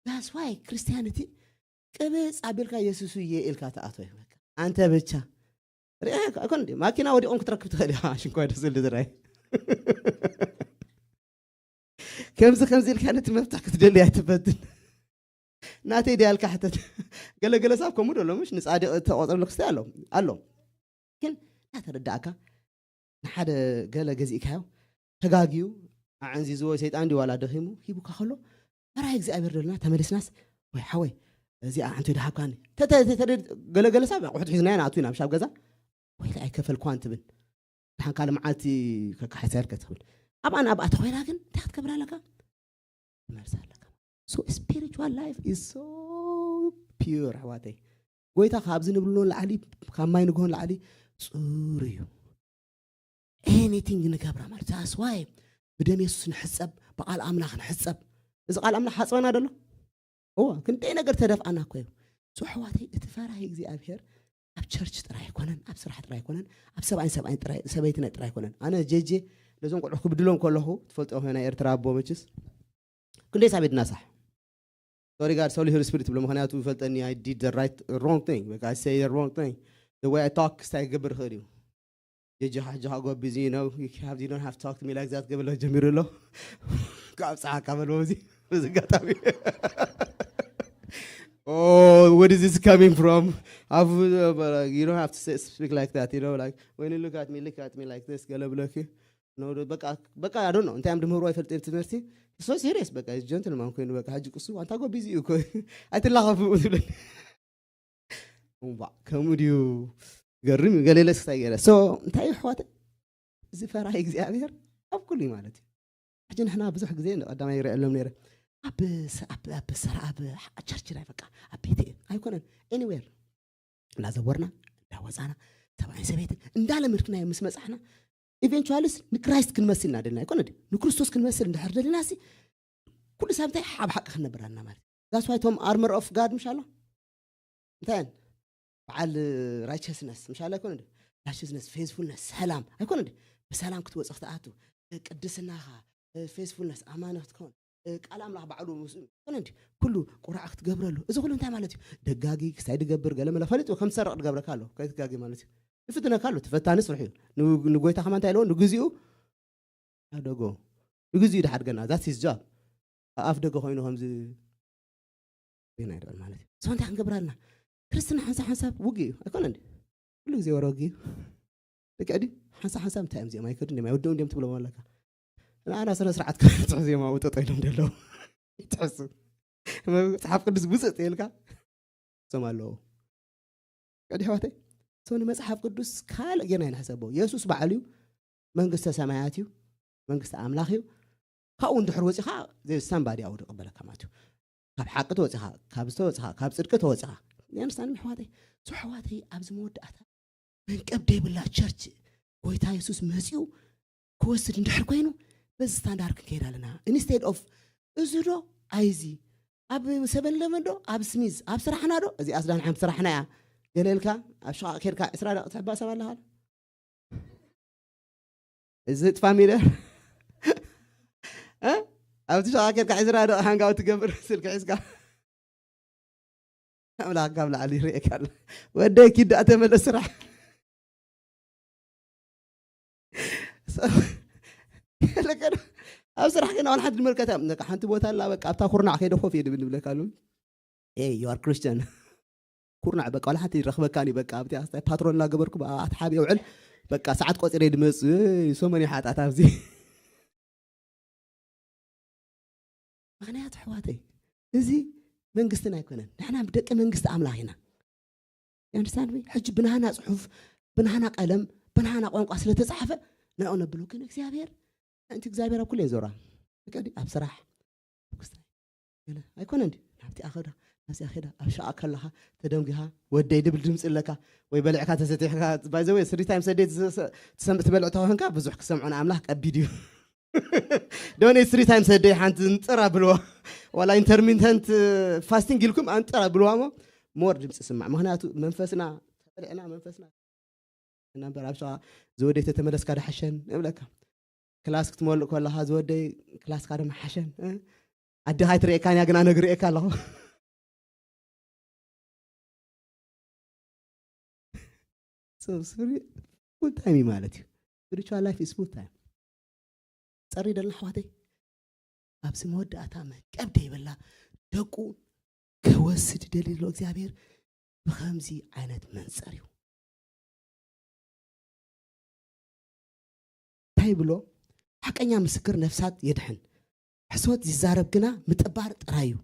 That's why ክርስቲያኒቲ ቅብጽ ኣቢልካ የሱስ እየ ኢልካ ትኣትወ። በቃ ኣንተ ብቻ ሪኣ ኣይኮን እንዲ ማኪና ወዲቖም ክትረክብ ትኽእል ኢኻ። ሽንኳ ደስ ዝብል ዝራይ ከምዚ ከምዚ ኢልካ ነቲ መፍትሕ ክትደሊ ኣይትፈትን። ናተይ ድያልካ ሕተት። ገለገለ ሳብ ከምኡ ዶ ኣሎ ምሽ ንጻድቕ እተቆጽረሉ ክስታይ ኣሎ ኣሎ። ግን እናተረዳእካ ንሓደ ገለ ገዚእካዮ ተጋግዩ ኣዕንዚዝዎ ሰይጣን ድዩ ዋላ ደኺሙ ሂቡካ ከሎ ፈራሂ እግዚኣብሔር ደልና ተመሊስናስ ወይ ሓወይ እዚ ኣንተ ድሃብካኒ ተተ- ተተ- ገለገለ ሳብ ኣቑሑት ሒዝናዮ ንኣቱ ኢና ምሽ ኣብ ገዛ ወይ ኣይከፈልኳን ትብል። ድሓን ካልእ መዓልቲ ከካሕሰልከ ትኽብል ኣብኣ ናብኣ ተኾይና ግን እንታይ ክትገብር ኣለካ ትመልስ ኣለካ። So spiritual life is so pure ኣሕዋተይ። ጎይታ ካብዚ ንብልኖ ላዕሊ ካብ ማይ ንግሆን ላዕሊ ፅሩ እዩ። Anything ንገብራ ማለት that's why ብደም የሱስ ንሕፀብ ብቃል ኣምላኽ ንሕፀብ። እዚ ቃል ኣምላኽ ሓፅበና ደሎ እዋ ክንደይ ነገር ተደፍኣና እኮ እዩ። So ኣሕዋተይ እቲ ፈራሂ እግዚኣብሔር ኣብ ቸርች ጥራይ ኣይኮነን፣ ኣብ ስራሕ ጥራይ ኣይኮነን፣ ኣብ ሰብኣይን ሰብኣይን ጥራይ ሰበይትን ጥራይ ኣይኮነን። ኣነ ጀጄ ነዞም ቆልዑ ክብድሎም ከለኹ ትፈልጦ ናይ ኤርትራ ኣቦ መችስ ክንደይ ሳብ ድናሳሕ sorry God sorry Holy Spirit ብሎ ምክንያቱ ይፈልጠኒ I did the right wrong thing like I say the wrong thing the way I talk ስታይ ክገብር ይኽእል እዩ። ጀጅኻ ሕጂ ካብ ጎቢዚ you know you have you don't have to talk to me like that ገበለ ጀሚሩ ኣሎ ካብ ፀሓካ በልዎ እዚ በዚ ኣጋጣሚ oh what is this coming from you don't have to say, speak like that you know like when you look at me look at me like this ገለ ብለኪ በቃ I don't know እንታይ እዮም ድምህርዎ ኣይፈልጥ ትምህርቲ so serious በቃ gentleman ኮይኑ በቃ ሕጂ ቅሱ ኣንታ ጎቢዚ እዩ እኮ ኣይትላኸፉ ትብለኒ እዋ ከምኡ ድዩ ገርም እዩ ገሌለ ስታይ ገለ so እንታይ እዩ ኣሕዋተ እዚ ፈራሂ እግዚኣብሔር ኣብ ኩሉ እዩ ማለት እዩ ሕጂ ንሕና ብዙሕ ግዜ ንቀዳማይ ይረአ ኣሎም ነይረ ኣብ ስ- ኣብ ኣብ ስራ ኣብ ሕ- ቸርች ናይ በቃ ኣብ ቤተ እየ ኣይኮነን anywhere እናዘወርና እንዳወፃና ሰብኣይን ሰበይትን እንዳለመድክናዮ ምስ መፃሕና eventually ንክራይስት ክንመስል ኢና ደልና ኣይኮነ ድዩ ንክርስቶስ ክንመስል እንድሕር ደሊና ሲ ኩሉ ሳብ እንታይ ሓብ ሓቂ ክንነብር ኣለና ማለት that's why እቶም armor of God ምሽ ኣሎ እንታይ እየን በዓል righteousness ምሽ ኣሎ ኣይኮነ ድዩ righteousness faithfulness ሰላም ኣይኮነ ድዩ ብሰላም ክትወፅእ ክትኣቱ ቅድስናኻ faithfulness ኣማኒ ክትከውን ቃል ኣምላኽ ባዕሉ ምስኡ ኣይኮነ ድዩ ኩሉ ቁራዕ ክትገብረሉ እዚ ኩሉ እንታይ ማለት እዩ ደጋጊ ክስታይ ድገብር ገለ መለ ፈሊጡ ከም ትሰርቕ ድገብረካ ኣሎ ከይትጋጊ ማለት እዩ ይፍትነካ ኣሎ ተፈታኒ ስርሑ እዩ ንጎይታ ከማ እንታይ ኣለዎ ንግዚኡ ኣደጎ ንግዚኡ ድሓድገና that's his job ኣፍ ደገ ኮይኑ ከምዚ ዜና ይድዕል ማለት እዩ ሰው እንታይ ክንገብር ኣለና ክርስትና ሓንሳብ ሓንሳብ ውግ እዩ ኣይኮነ እንዲ ኩሉ ግዜ ወረ ውግ እዩ ደቂ ዕዲ ሓንሳብ ሓንሳብ እንታይ እዮም እዚኦም ኣይከዱ እንዲም ኣይወደው እንዲም ትብሎም ኣለካ ንኣና ስነ ስርዓት ክትሕዝ እዮም ኣብኡ ጠጠው ኢሎም ደለዉ ይትሕሱ መጽሓፍ ቅዱስ ውፅእ ተይልካ እዞም ኣለዉ ቀዲ ሕዋተይ ሰው ንመጽሓፍ ቅዱስ ካልእ ጌርና ይንሕሰቦ የሱስ በዓል እዩ መንግስተ ሰማያት እዩ መንግስቲ ኣምላኽ እዩ ካብኡ እንድሕር ወፂኻ ዘይ ሳምባዲ ኣብኡ ዝቕበለካ ማለት እዩ ካብ ሓቂ ተወፂኻ ካብ ዝተወፅኻ ካብ ፅድቂ ተወፂኻ ያንስታን ምሕዋተይ ሶ ሕዋተይ ኣብዚ መወዳእታ መንቀብ ደይብላ ቸርች ጎይታ የሱስ መፂኡ ክወስድ እንድሕር ኮይኑ በዚ ስታንዳርድ ክንከይድ ኣለና instead of እዚ ዶ ኣይዚ ኣብ ሰበን ለመን ዶ ኣብ ስሚዝ ኣብ ስራሕና ዶ እዚኣ ስዳን ሓንቲ ስራሕና እያ ገለ ኢልካ ኣብ ሸቓቕ ኬድካ ዕስራ ደቂ ትሕባ ሰብ ኣለኻ። እዚ ጥፋ ሚለ ኣብቲ ሸቓቕ ኬድካ ዕስራ ደቂ ሓንጋው ትገብር ስልኪ ሒዝካ ኣምላኽ ካብ ላዕሊ ይርእየካ ኣሎ። ወደይ ኪዳ ተመለስ ስራሕ ለከ ኣብ ስራሕ ግን ኣዋል ሓንቲ ድመልከታ በቃ ሓንቲ ቦታ ኣላ በቃ ኣብታ ኩርናዕ ከይደ ኮፍ እየ ድብል ይብለካ ኣሎ። ኤ you are Christian ኩርናዕ በቃ ዋላ ሓንቲ ይረኽበካን እዩ በቃ ኣብቲ ኣስታይ ፓትሮል እናገበርኩ ብኣት ሓብ የውዕል በቃ ሰዓት ቆፂረ ድመፅ ሰሞን ይሓጣት ኣብዚ ምክንያቱ ኣሕዋተይ እዚ መንግስትና ኣይኮነን ንሕና ደቂ መንግስቲ ኣምላኽ ኢና። You understand me? ሕጂ ብናህና ፅሑፍ ብናህና ቀለም ብናህና ቋንቋ ስለተፃሓፈ ንዕኡ ነብሎ ግን እግዚኣብሔር ምእንቲ እግዚኣብሔር ኣብ ኩለን ዞራ ቀዲ ኣብ ስራሕ ኣይኮነ እንዲ ናብቲ ኣኸዳ ናብዚ ኣኸዳ ኣብ ሸኣ ከለኻ ተደንጊኻ ወደይ ድብል ድምፂ ኣለካ ወይ በልዕካ ተሰቲሕካ ባይዘወ ስሪ ታይም ሰደይ ትሰምዕ ትበልዕ ተኾንካ ብዙሕ ክሰምዖ ንኣምላኽ ቀቢድ እዩ። ዶነ ስሪ ታይምስ ደይ ሓንቲ እንጥራ ብልዋ ዋላ ኢንተርሚንተንት ፋስቲንግ ኢልኩም ኣንጥራ ብልዋ ሞ ሞር ድምፂ ስማዕ ምክንያቱ መንፈስና ተበልዕና መንፈስና እናንበር ኣብ ሸዋ ዝወደይ ተተመለስካ ዳሓሸን እብለካ ክላስ ክትመልእ ከለካ ዝወደይ ክላስካ ድማ ሓሸን ኣዲኻ ኣይትርእየካን እያ ግን ኣነ ግርእየካ ኣለኹ። So, ስሪ- full time እዩ ማለት እዩ። Spiritual life is full time። ፀሪ ደልና ኣሕዋተይ ኣብዚ መወዳእታ መንቀብ ደይበላ ደቁ ክወስድ ደሊ ዘሎ እግዚኣብሔር ብከምዚ ዓይነት መንፅር እዩ። እንታይ ይብሎ? ሓቀኛ ምስክር ነፍሳት የድሕን፣ ሕሶት ዝዛረብ ግና ምጥባር ጥራይ እዩ።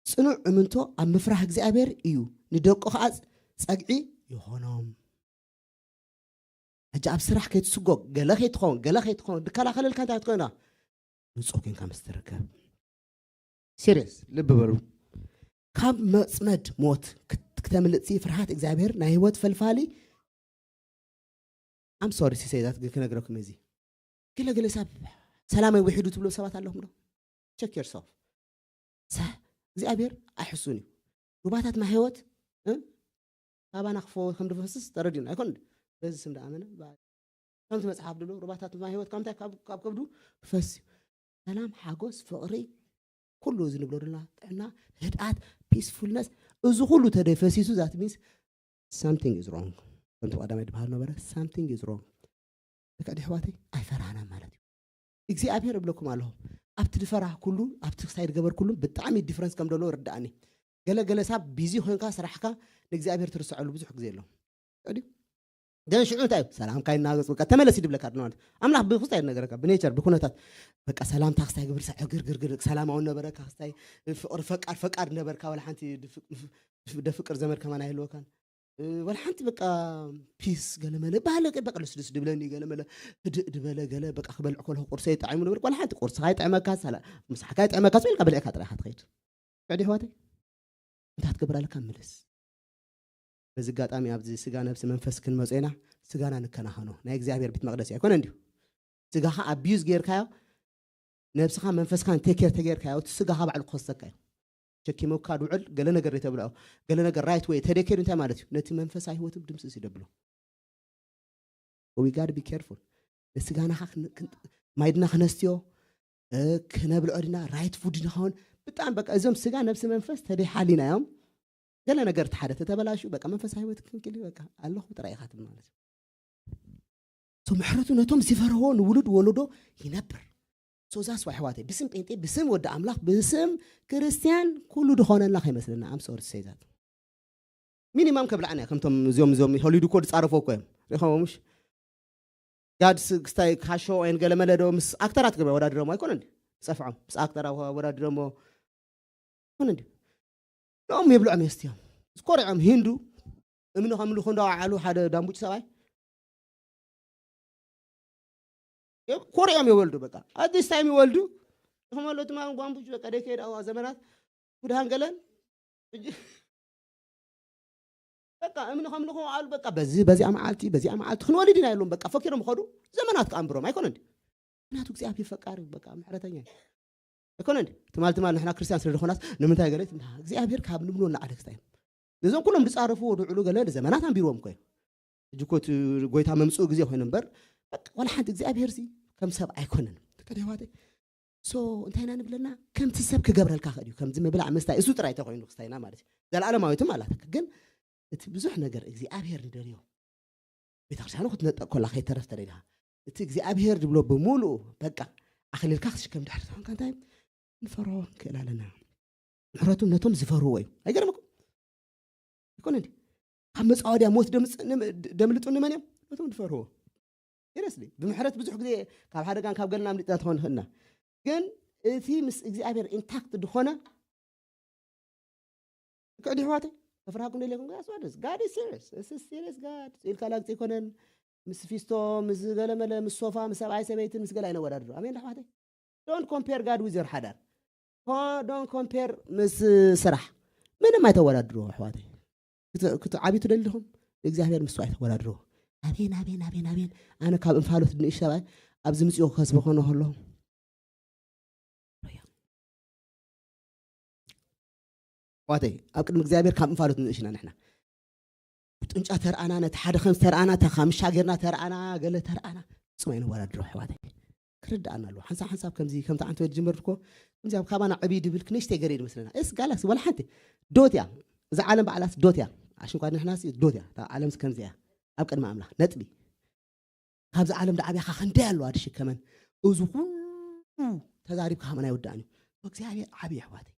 ጽኑዕ እምንቶ ኣብ ምፍራህ እግዚኣብሔር እዩ፣ ንደቁ ኸዓ ጸግዒ ይኾኖም። ሕጂ ኣብ ስራሕ ከይትስጎግ፣ ገለ ከይትኸውን፣ ገለ ከይትኸውን፣ ድከላኸለልካ እንታይ ክትኮይና ንጹህ ኮንካ ምስ ትርከብ። ሲሪየስ ልቢ በሉ። ካብ መጽመድ ሞት ክት- ክተምልጥሲ ፍርሃት እግዚኣብሔር ናይ ህይወት ፈልፋሊ ኣም ሶሪ ሲሰይዛት ግን ክነግረኩም እዚ ገለገለ ሰብ ሰላመይ ውሒዱ ትብሉ ሰባት ኣለኹም ዶ ቸክ ዮርሰልፍ እግዚኣብሔር ኣይሕሱን እዩ ሩባታት ማይ ህይወት ካባና ክፈ ከም ድፈስስ ተረዲና ኣይኮን በዚ ስም ደኣመነ ከምቲ መፅሓፍ ድሎ ሩባታት ማይ ህይወት ካብምታይ ካብ ከብዱ ክፈስ እዩ ሰላም ሓጎስ ፍቕሪ ኩሉ እዚ ንብሎ ደና ጥዕና ህድኣት ፒስፉልነስ እዚ ኩሉ ተደይ ፈሲሱ ዛት ሚንስ something is wrong ከምቲ ቀዳማይ ድበሃል ነበረ something is wrong ደቂ ኣሕዋተይ ኣይፈራህናን ማለት እዩ እግዚኣብሔር እብለኩም ኣለኹ ኣብቲ ድፈራህ ኩሉ ኣብቲ ክሳይ ድገበር ኩሉ ብጣዕሚ ዲፍረንስ ከም ደሎ ርዳእኒ ገለገለ ሳብ ቢዚ ኮይንካ ስራሕካ ንእግዚኣብሔር ትርስዐሉ ብዙሕ ግዜ ኣሎ ድዩ ግን ሽዑ እንታይ እዩ ሰላምካ ይናገፅ በቃ ተመለስ ይድብለካ ድና ማለት ኣምላኽ ብክስታ ይነገረካ ብኔቸር ብኩነታት በቃ ሰላምታ ክስታይ ግብር ሳዕ ግርግርግር ሰላማዊ ነበረካ ክስታይ ፍቅሪ ፈቃድ ፈቃድ ነበርካ ወላ ሓንቲ ደፍቅር ዘመድ ከማን ኣይህልወካን ወላ ሓንቲ በቃ ፒስ ገለመለ ባህለ በቃ ልስልስ ድብለኒ ገለመለ ህድእ ድበለ ገለ በቃ ክበልዕ ከለኩ ቁርሰ ይጣዕሙ ነበርኩ ወላ ሓንቲ ቁርስካ ይጥዕመካ ምሳሕካ ይጥዕመካ ስበልካ በልዕካ ጥራይካ ትኸይድ ዕዲ ኣሕዋተይ እንታይ ክትገብር ኣለካ ምልስ በዚ ኣጋጣሚ ኣብዚ ስጋ ነብሲ መንፈስ ክንመጾ ኢና ስጋና ንከናኸኖ ናይ እግዚኣብሔር ቤት መቅደስ ኣይኮነ እንዲዩ ስጋኻ ኣቢዩዝ ጌርካዮ ነብስኻ መንፈስካን ቴኬር ተጌርካዮ እቲ ስጋኻ ባዕሉ ክኸሰካ እዩ ሸኪመካ ድውዕል ገለ ነገር ተብልዖ ገለ ነገር ራይት ወይ ተደኬዱ እንታይ ማለት እዩ ነቲ መንፈሳዊ ህይወት ድምስስ ይደብሎ we gotta be careful ንስጋናኻ ማይድና ክነስትዮ ክነብልዖ ድና ራይት ፉድ ንኸውን ብጣዕሚ በቃ እዞም ስጋ ነብሲ መንፈስ ተደይሓሊናዮም ገለ ነገር ተሓደ ተተበላሹ በቃ መንፈሳዊ ህይወት ክንክል በቃ ኣለኹ ጥራይ ኢኻ ትብል ማለት እዩ ምሕረቱ ነቶም ዝፈርህዎ ንውሉድ ወለዶ ይነብር ሶዛስ ኣሕዋተይ ብስም ጴንጤ ብስም ወዲ ኣምላኽ ብስም ክርስትያን ኩሉ ድኾነና ከይመስለና ኣምሶር ሰይዛት ሚኒማም ከብልዓና ከምቶም እዚኦም እዚኦም ሆሊድ እኮ ዝፃረፎ እኮ እዮም ሪኸሞ ምሽ ጋድስ ክስታይ ካሾ ወይን ገለመለ ዶ ምስ ኣክተራት ገበ ወዳድረሞ ኣይኮነ እንዲ ፀፍዖም ምስ ኣክተራ ወዳድረሞ ኮነ እንዲ ንኦም የብልዖም የስትዮም ዝኮርዖም ሂንዱ እምኒ ከምልኹ እንዳወዓሉ ሓደ ዳምቡጭ ሰብኣይ ኮሪኦም ይወልዱ በቃ ኣዲስ ታይም ይወልዱ ይኸመሎ ድማ ጓንቡጅ በቃ ደይ ከይድ ኣዋ ዘመናት ጉድሃን ገለን በቃ እምኒ ከምልኹ ኣሉ በቃ በዚ በዚኣ መዓልቲ በዚኣ መዓልቲ ክንወልድ ኢና የሎም በቃ ፈኪሮም ኸዱ ዘመናት ከኣንብሮም ኣይኮነ እንዲ ምክንያቱ እግዚኣብሔር ፈቃሪ በቃ ምሕረተኛ ኣይኮነን። ትማል ትማል ንሕና ክርስቲያን ስለ ዝኾናስ ንምንታይ ገለ እግዚኣብሔር ካብ ንብሎ ንዓለ ክስታይ ነዞም ኩሎም ዝጻረፍዎ ድዕሉ ገለ ንዘመናት ኣንቢርዎም እኮ እዩ። ሕጂ እኮ እቲ ጎይታ መምጽኡ ግዜ ኮይኑ እምበር፣ በቃ ዋላ ሓንቲ እግዚኣብሔር ሲ ከም ሰብ ኣይኮነን። ደቂ ኣሕዋተይ፣ ሶ እንታይ ኢና ንብለና? ከምቲ ሰብ ክገብረልካ ክእል እዩ። ከምዚ ምብላዕ ምስታይ እሱ ጥራይ ተኮይኑ ክስታይና ማለት እዩ። ዘለዓለማዊትም ኣላትካ። ግን እቲ ብዙሕ ነገር እግዚኣብሔር ንደልዮ ቤተክርስትያኑ ክትነጠቅ ኮላ ከይተረፍ ተደሊኻ እቲ እግዚኣብሔር ዝብሎ ብምሉኡ በቃ ኣኽሊልካ ክትሽከም ድሕሪ ዝኾንካ እንታይ ንፈርሆ ንክእል ኣለና። ምሕረቱ ነቶም ዝፈርህዎ እዩ። ኣይገርመኩም? ይኮነ እንዲ ካብ መጻወድያ ሞት ደምጽ- ንም- ደምልጡ ንመን እዮም? ነቶም ዝፈርህዎ። ሲሪየስሊ ብምሕረት ብዙሕ ግዜ ካብ ሓደጋን ካብ ገለና ኣምሊጥና ትኾን ንኽእልና፣ ግን እቲ ምስ እግዚኣብሔር ኢንታክት ዝኾነ ክዕዲ ኣሕዋተይ ተፍራሃኩም ደለኩም ጋስ ዋደስ ጋድ ሲሪየስ እስ ሲሪየስ ጋድ ኢልካ ላግፂ ኣይኮነን። ምስ ፊስቶ ምስ ገለመለ ምስ ሶፋ ምስ ሰብኣይ ሰበይትን ምስ ገለ ኣይነወዳድሮ። ኣሜን ኣሕዋተይ። Don't compare God with your ሓዳር። Don't compare ምስ ስራሕ ምንም ኣይተወዳድርዎ ኣሕዋተይ። ክት- ክትዓብዩ ትደሊ ዲኹም? እግዚኣብሔር ምስ ኣይተወዳድርዎ። ኣቤን ኣቤን ኣቤን ኣቤን። ኣነ ካብ እንፋሎት ንእሽ ሰብኣይ ኣብዚ ምፅኦ ከስበ ኮነ ከሎ ኣሕዋተይ ኣብ ቅድሚ እግዚኣብሔር ካብ እንፋሎት ንእሽና ንሕና ጡንጫ ተርኣና ነቲ ሓደ ከም ተርኣና ተኻምሻ ጌርና ተርኣና ገለ ተርኣና ፍጹም ኣይንወዳድሮ ኣሕዋተይ። ክርድኣና ኣለዎ ሓንሳብ ሓንሳብ ከምዚ ከምቲ ዓንተ ወድ ጅምር እኮ ከምዚ ኣብ ካባና ዕብይ ድብል ክንእሽተይ ገረ ድመስለና እስ ጋላስ ወላ ሓንቲ ዶት እያ። እዛ ዓለም ባዕላስ ዶት እያ። ኣሽንኳ ንሕናስ ዶት እያ። እታ ዓለምስ ከምዚ እያ ኣብ ቅድሚ ኣምላኽ ነጥቢ። ካብዚ ዓለም ዳዓብያኻ ክንደይ ኣለዋ ድሽከመን። እዚ ኩሉ ተዛሪብካ ከመን ኣይወዳእን እዩ። እግዚኣብሔር ዓብዪ ኣሕዋተይ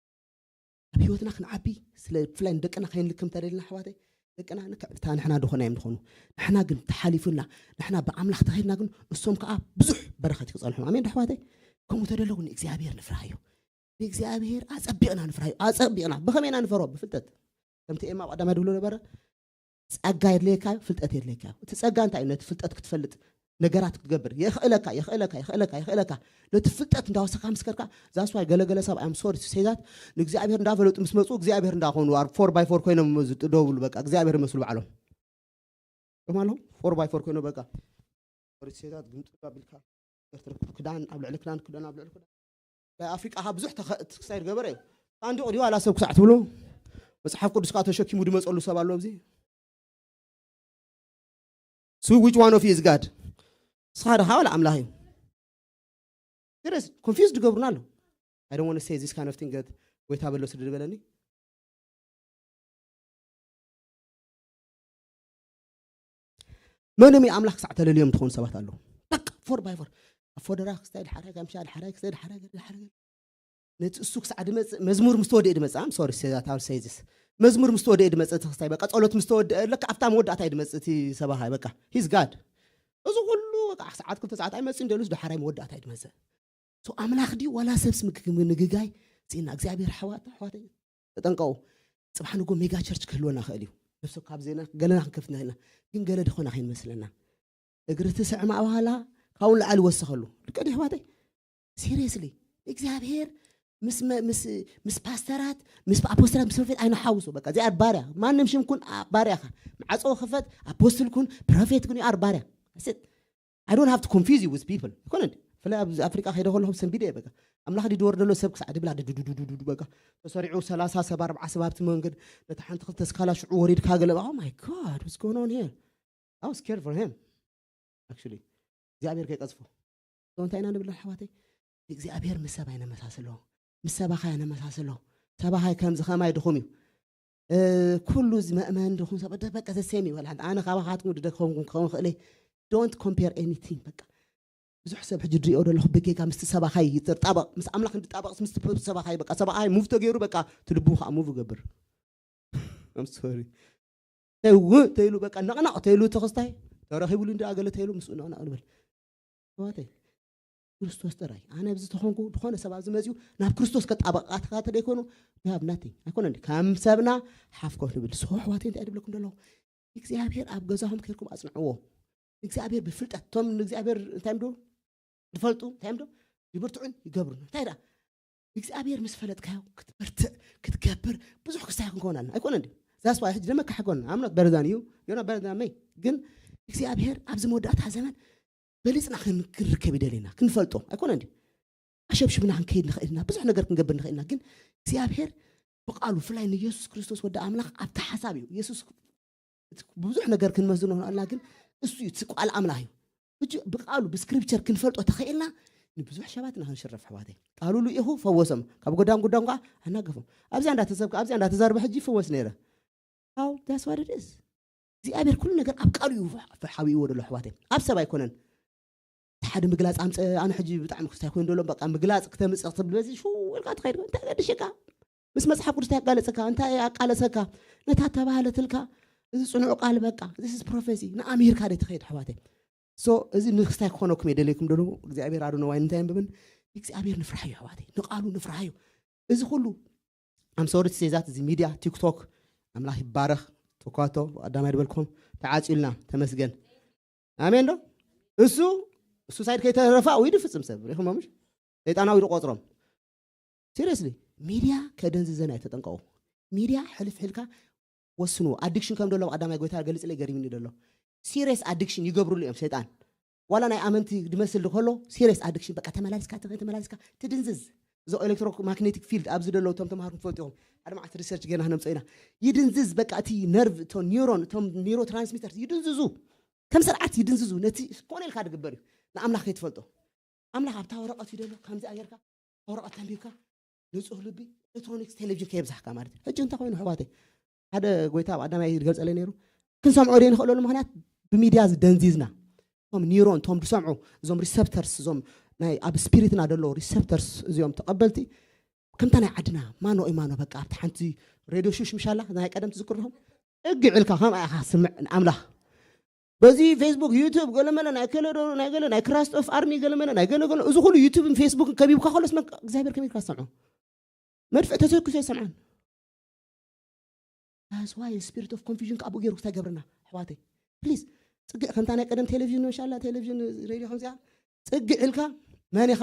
ኣብ ህይወትና ክንዓቢ ስለ ብፍላይ ንደቅና ከይንልክም ተደልና ኣሕዋተይ ደቅና ንክዕብታ ንሕና ድኾና እዮም ዝኾኑ። ንሕና ግን ተሓሊፉና ንሕና ብኣምላኽ ተኸድና ግን እሶም ከዓ ብዙሕ በረኸት ክፀንሖም ኣሜን ኣሕዋተይ። ከምኡ ተደለጉ ንእግዚኣብሔር ንፍራሃዮ። ንእግዚኣብሔር ኣፀቢቕና ንፍራሃዮ ኣፀቢቕና ብኸመይና ንፈሮ ብፍልጠት ከምቲ ኤማ ቀዳማ ድብሎ ነበረ። ጸጋ የድልየካ ፍልጠት የድልየካ። እቲ ጸጋ እንታይ እዩ? ነቲ ፍልጠት ክትፈልጥ ነገራት ክትገብር የኽእለካ የኽእለካ የኽእለካ የኽእለካ። ነቲ ፍልጠት እንዳወሰካ ምስ ከድካ ዛስዋይ ገለገለ ሰብ ኣም ሶሪ ሴዛት ንእግዚኣብሔር እንዳፈለጡ ምስ መፁ እግዚኣብሔር እንዳኾኑ ፎር ባይ ፎር ኮይኖም ዝጥደውሉ በቃ እግዚኣብሔር መስሉ ባዕሎም ም ኣለዉ ፎር ባይ ፎር ኮይኖም በቃ ሪሴታት ግምጥል ኣቢልካ ገርትረክብ ክዳን ኣብ ልዕሊ ክዳን ክዳን ኣብ ልዕሊ ክዳን ናይ ኣፍሪቃ ካብ ብዙሕ ተክሳይድ ገበረ እዩ። ሳንዱቅ ድዩ ዋላ ሰብ ክሳዕ ትብሉ መፅሓፍ ቅዱስ ከዓ ተሸኪሙ ድመፀሉ ሰብ ኣሎ ኣብዚ ሱ which one of you is God? ንስኻ ድኻ ዋላ ኣምላኽ እዩ? Serious confused ይገብሩና ኣሎ። I don't want to say this kind of thing that ጎይታ በሎ ስለ ዝበለኒ መን እዮም ኣምላኽ ክሳዕ ተለልዮም ትኾኑ ሰባት ኣለዉ። በቃ ፎር ባይ ፎር ኣብ ፎደራ ክስታይ ድሓራይ ጋምሻ ድሓራይ ክስታይ ድሓራይ ድሓራይ ነቲ እሱ ክሳዕ ድመፅእ መዝሙር ምስ ተወደአ ድመፅእ ኣም ሶሪ ሴዛት ኣው ሴዝስ መዝሙር ምስ ተወደአ ድመፅእ እቲ ክስታይ በቃ ጸሎት ምስ ተወደአ ለካ ኣብታ መወዳእታ እዩ ድመፅእ እቲ ሰባኻይ በቃ ሂዝ ጋድ እዚ ኩሉ በቃ ሰዓት ክልተ ሰዓት ኣይመፅእ እንደሉስ ድሓራይ መወዳእታ እዩ ድመፅእ ሶ ኣምላኽ ድዩ ዋላ ሰብስ ምግጋይ ፅና እግዚኣብሔር ሓዋት ኣሕዋተይ ተጠንቀቁ። ጽባሕ ንጎ ሜጋ ቸርች ክህልወና ክእል እዩ። ነብሶ ካብ ዜና ገለና ክንከፍት ንኽእልና ግን ገለ ድኾና ከይንመስለና እግሪ ትስዕም ኣባህላ ካብኡ ንላዕሊ ይወስኸሉ። ልቀ ኣሕዋተይ ሲሪየስሊ እግዚኣብሔር ምስ መ- ምስ ምስ ፓስተራት ምስ ኣፖስተላት ምስ ፕሮፌት ኣይንሓውሶ በቃ እዚኣ ባርያ ማንም ሽም ኩን ኣ- ባርያ ኢኻ መዓፀዎ ክፈት ኣፖስትል ኩን ፕሮፌት ኩን ኣር ባርያ ስት I don't have to confuse you with people ይኮነ እንዲ ብፍላይ ኣብ ኣፍሪቃ ከይደ ከለኹም ሰንቢደ እየ በቃ ኣምላኽ ድወርደሎ ሰብ ክሳዕ ድብላ ድዱዱዱዱ በቃ ተሰሪዑ ሰላሳ ሰብ ኣርብዓ ሰብ ኣብቲ መንገድ ነቲ ሓንቲ ክልተ ስካላ ሽዑ ወሪድካ ገለ በቃ my God what's going on here I was scared for him actually እግዚኣብሔር ከይቀዝፎ እንታይ ኢና ንብል ኣሕዋተይ እግዚኣብሔር ምስ ሰባይ ነመሳስሎ ምስ ሰባኻይ ነመሳስሎ ሰባኻይ ከምዚ ከማይ ድኹም እዩ ኩሉ ዝመእመን ድኹም ሰብ በቃ ዘሴም እዩ ኣነ ካባኻትኩም ድደከምኩም ክኸውን ክእለ don't compare anything በቃ ብዙሕ ሰብ ሕጂ ድሪኦ ዘለኹ ብጌጋ ምስቲ ሰባኻይ ይጣበቕ ምስ ኣምላኽ እንድጣበቕ ምስ ሰባኻይ በቃ ሰባኻይ ሙቭ ተገይሩ በቃ ትልቡ ከዓ ሙቭ ይገብር I'm sorry ተይሉ በቃ ነቕነቕ ተይሉ ተኸስታይ ተረኺቡሉ እንዳ ገለ ተይሉ ምስኡ ነቕነቕ ንበል ኣሕዋተይ ክርስቶስ ጥራይ ኣነ ኣብዚ ተኾንኩ ዝኾነ ሰብ ኣብዚ መፅኡ ናብ ክርስቶስ ከጣበቃትካ ተደይኮኑ you have nothing ኣይኮነ እንዲ ከም ሰብና ሓፍ ኮፍ ንብል so ኣሕዋተይ እንታይ ድብለኩም ዘለኹ እግዚኣብሔር ኣብ ገዛኹም ከይርኩም ኣፅንዕዎ እግዚኣብሔር ብፍልጠት እቶም ንእግዚኣብሔር እንታይ ዶ ዝፈልጡ እንታይ ዶ ይብርትዑን ይገብሩን እንታይ ደኣ እግዚኣብሔር ምስ ፈለጥካዮ ክትበርትዕ ክትገብር ብዙሕ ክስታይ ክንከውን ኣለና ኣይኮነ እንዲ ዛስዋ ሕጂ ደመካ ሕኮን ኣምኖት በረዛን እዩ ዮና በረዛን መይ ግን እግዚኣብሔር ኣብዚ መወዳእታ ዘመን በሊፅና ክንርከብ ይደለና ክንፈልጦ ኣይኮነ እንዲ ኣሸብሽብና ክንከይድ ንኽእል ኢና፣ ብዙሕ ነገር ክንገብር ንኽእል ኢና። ግን እግዚኣብሔር ብቃሉ፣ ብፍላይ ንየሱስ ክርስቶስ ወዲ ኣምላኽ ኣብቲ ሓሳብ እዩ። የሱስ ብዙሕ ነገር ክንመስል ንኽእል ኢና፣ ግን እሱ እዩ፣ እቲ ቃል ኣምላኽ እዩ። ብቃሉ ብስክሪፕቸር ክንፈልጦ ተኽእልና ንብዙሕ ሰባት ኢና ክንሽረፍ። ኣሕዋተይ፣ ቃሉ ልኢኹ ፈወሶም፣ ካብ ጎዳን ጉዳን ኳ ኣናገፎም። ኣብዚኣ እንዳተሰብከ ኣብዚኣ እንዳተዛርበ ሕጂ ይፈወስ ነይረ። How that's what it is። እግዚኣብሔር ኩሉ ነገር ኣብ ቃሉ እዩ ሓዊእዎ ደሎ። ኣሕዋተይ፣ ኣብ ሰብ ኣይኮነን። ሓደ ምግላፅ ኣምፀ ኣነ ሕጂ ብጣዕሚ ክስታይ ኮይኑ ደሎ። በቃ ምግላፅ ክተምፅእ ክትብል በዚ ሽው ኢልካ ትኸይድ። እንታይ ገድሽካ? ምስ መፅሓፍ ቅዱስ እንታይ ኣጋለፀካ? እንታይ ኣቃለሰካ? ነታ ተባህለትልካ እዚ ፅኑዕ ቃል በቃ this is prophecy ንኣምሂርካ ደ ትኸይድ። ኣሕዋተይ፣ so እዚ ንክስታይ ክኾነኩም እየ ደልየኩም ደሎ። እግዚኣብሔር ኣዶነ ዋይ እንታይ ንብብን እግዚኣብሔር ንፍራሕ እዩ። ኣሕዋተይ፣ ንቃሉ ንፍራሕ እዩ። እዚ ኩሉ ኣምሶርት ሴዛት እዚ ሚድያ ቲክቶክ ኣምላኽ ይባረኽ። ተኳቶ ኣዳማይ ድበልኩም ተዓፂልና። ተመስገን። ኣሜን ዶ? እሱ እሱ ሳይድ ከይተረፋ ውይድ ፍፅም ሰብ ሪኹሞ ምሽ ሰይጣናዊ ዝቆፅሮም። ሲሪየስሊ፣ ሚድያ ከደንዝዘን ኣይተጠንቀቑ። ሚድያ ሕልፍ ሕልካ ወስንዎ። ኣዲክሽን ከም ደሎ ቀዳማይ ጎይታ ገልፅለይ ገሪምኒ ደሎ። ሲሪየስ ኣዲክሽን ይገብሩሉ እዮም ሰይጣን። ዋላ ናይ ኣመንቲ ድመስል ከሎ ሲሪየስ ኣዲክሽን በቃ ተመላሊስካ ተመ- ተመላሊስካ ትድንዝዝ። እዞ ኤሌክትሮማግኔቲክ ፊልድ ኣብዚ ደለዉ እቶም ተምሃርኩም ትፈልጡ ኢኹም። ሓደ መዓልቲ ሪሰርች ጌርና ክነምፅኦ ኢና። ይድንዝዝ በቃ እቲ ነርቭ እቶም ኒውሮን እቶም ኒውሮ ትራንስሚተር ይድንዝዙ። ከም ስርዓት ይድንዝዙ። ነቲ ኮነ ኢልካ ድግበር እዩ ንኣምላኽ ከይትፈልጦ። ኣምላኽ ኣብታ ወረቐት እዩ ደሎ ከምዚኣ ጌርካ ወረቐት ኣንቢብካ ንፁህ ልቢ ኤሌክትሮኒክስ ቴሌቪዥን ከየብዛሕካ ማለት እዩ። ሕጂ እንታይ ኮይኑ ኣሕዋተይ ሓደ ጎይታ ኣብ ኣዳማይ ዝገልፀለይ ነይሩ። ክንሰምዖ ደይ ንኽእለሉ ምክንያት ብሚድያ ዝደንዚዝና እቶም ኒውሮን እቶም ዝሰምዑ እዞም ሪሰፕተርስ እዞም ናይ ኣብ ስፒሪትና ደለዉ ሪሰፕተርስ እዚኦም ተቐበልቲ ከምታ ናይ ዓድና ማኖ ኢማኖ በቃ ኣብቲ ሓንቲ ሬድዮ ሹሽ ምሻላ ናይ ቀደም ትዝክርኹም እግዕ ኢልካ ከምኣ ኢኻ ስምዕ ንኣምላኽ በዚ ፌስቡክ ዩቱብ ገለመለ ናይ ከለዶ ናይ ገለ ናይ ክራስት ኦፍ ኣርሚ ገለመለ ናይ ገለገለ እዚ ኩሉ ዩቱብን ፌስቡክን ከቢብካ ከሎስ መን እግዚኣብሔር ከመይ ኢልካ ዝሰምዖ መድፍዕ ተተኩሶ ይሰምዓን That's why spirit of confusion ካብኡ ገይሩ ክታይ ገብርና ኣሕዋተይ ፕሊዝ ፅግዕ ከምታ ናይ ቀደም ቴሌቪዥን መሻላ ቴሌቪዥን ሬድዮ ከምዚኣ ፅግዕ ኢልካ መን ኢኻ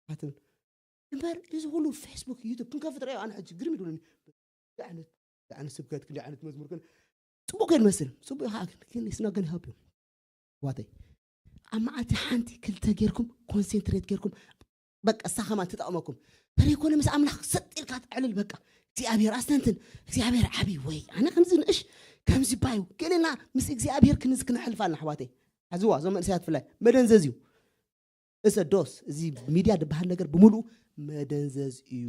ኣትብል እምበር እዚ ኩሉ ፌስቡክ ዩቱብ ክንከፍት ረዮ ኣነ ሕጂ ግርም ይድሉኒ ዓይነት ዓይነት ስብከት ክንዲ ዓይነት መዝሙር ግን ፅቡቅ ከይመስል ፅቡቅ ከዓ ግን ግን ስና ግን ሃብ ዋተይ ኣብ መዓልቲ ሓንቲ ክልተ ጌርኩም ኮንሴንትሬት ጌርኩም በቃ እሳ ከማን ትጠቕመኩም ተደይኮነ ምስ ኣምላኽ ሰጥ ኢልካ ትዕልል በቃ እግዚኣብሔር ኣስተንትን እግዚኣብሔር ዓብይ ወይ ኣነ ከምዚ ንእሽ ከምዚ ባዩ ገለና ምስ እግዚኣብሔር ክንዚ ክነሕልፍ ኣለና ኣሕዋተይ ሓዝዋ እዞም መንእሰያት ብፍላይ መደንዘዝ እዩ እሰ ዶስ እዚ ሚድያ ዝበሃል ነገር ብምሉኡ መደንዘዝ እዩ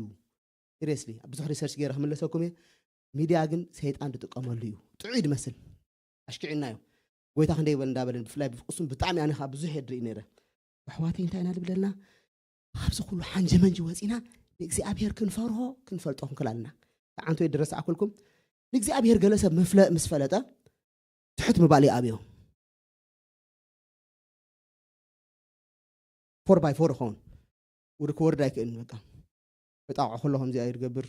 ሲሪየስሊ ብዙሕ ሪሰርች ገይረ ክምለሰኩም እየ ሚድያ ግን ሰይጣን ዝጥቀመሉ እዩ ጥዑይ ዝመስል ኣሽኪዕና እዩ ጎይታ ክንደይ ይበል እንዳበለን ብፍላይ ብፍቅሱም ብጣዕሚ ኣነ ከዓ ብዙሕ የድርኢ ነይረ ኣሕዋተይ እንታይ ኢና ዝብለና ካብዚ ኩሉ ሓንጀመንጂ ወፂና ንእግዚኣብሔር ክንፈርሆ ክንፈልጦ ክንክል ኣለና ተዓንቶ ድረስ ኣኩልኩም ንእግዚኣብሔር ገለ ሰብ ምፍለ ምስ ፈለጠ ትሑት ምባል ይኣብዮ ፎር ባይ ፎር ይኸውን ውድ ክወርድ ኣይክእልን በቃ በጣዕ ከሎ ከምዚኣ ይድገብር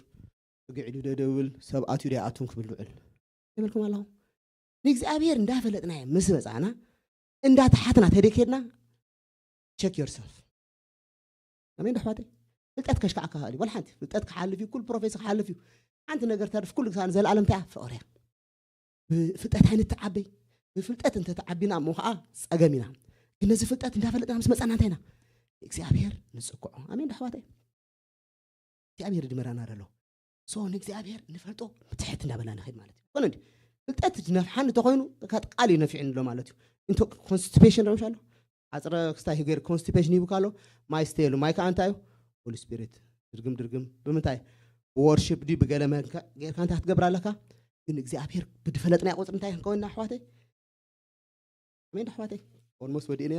እግዕ ኢሉ ደደብል ሰብ ኣትዩ ዶ ኣቱን ክብል ውዕል ይብልኩም ኣለኹ ንእግዚኣብሔር እንዳፈለጥናዮ ምስ መፃና እንዳተሓትና ተደይ ከድና ቸክ ዮርሰልፍ ኣሜን ዶ ኣሕዋተይ ፍልጠት ከሽካዕካ ክእል እዩ ወላ ሓንቲ ፍልጠት ክሓልፍ እዩ ኩል ፕሮፌስ ክሓልፍ እዩ ሓንቲ ነገር ተርፍ ኩሉ ግሳን ዘለኣለም እንታይ ፍቕር እያ ብፍልጠት ኣይንተዓበይ ብፍልጠት እንተተዓቢና እሞ ከዓ ፀገም ኢና ግን ነዚ ፍልጠት እንዳፈለጥና ምስ መፃና እንታይ ኢና እግዚኣብሔር ንፅክዖ ኣሜን ዶ ኣሕዋተይ እግዚኣብሔር ድመራና ደሎ ሶ ንእግዚኣብሔር ንፈልጦ ብትሕት እንዳበልና ንኸድ ማለት እዩ ኮነ እንዲ ፍልጠት ነፍሓን እንተኮይኑ ቃል እዩ ነፊዕኒ ኣሎ ማለት እዩ into constipation ረምሻ ኣሎ ዓፅረ ክስታይ ገይር ኮንስቲፔሽን ይብካ ኣሎ ማይ ስተየሉ ማይ ከዓ እንታይ እዩ ሆሊ ስፒሪት ድርግም ድርግም ብምንታይ ብወርሽፕ ድዩ ብገለ ጌርካ እንታይ ክትገብር ኣለካ ግን እግዚኣብሔር ብድፈለጥና ቁፅሪ እንታይ ክንከውንና ኣሕዋተይ ኣሜን ኣሕዋተይ ኦልሞስት ወዲእና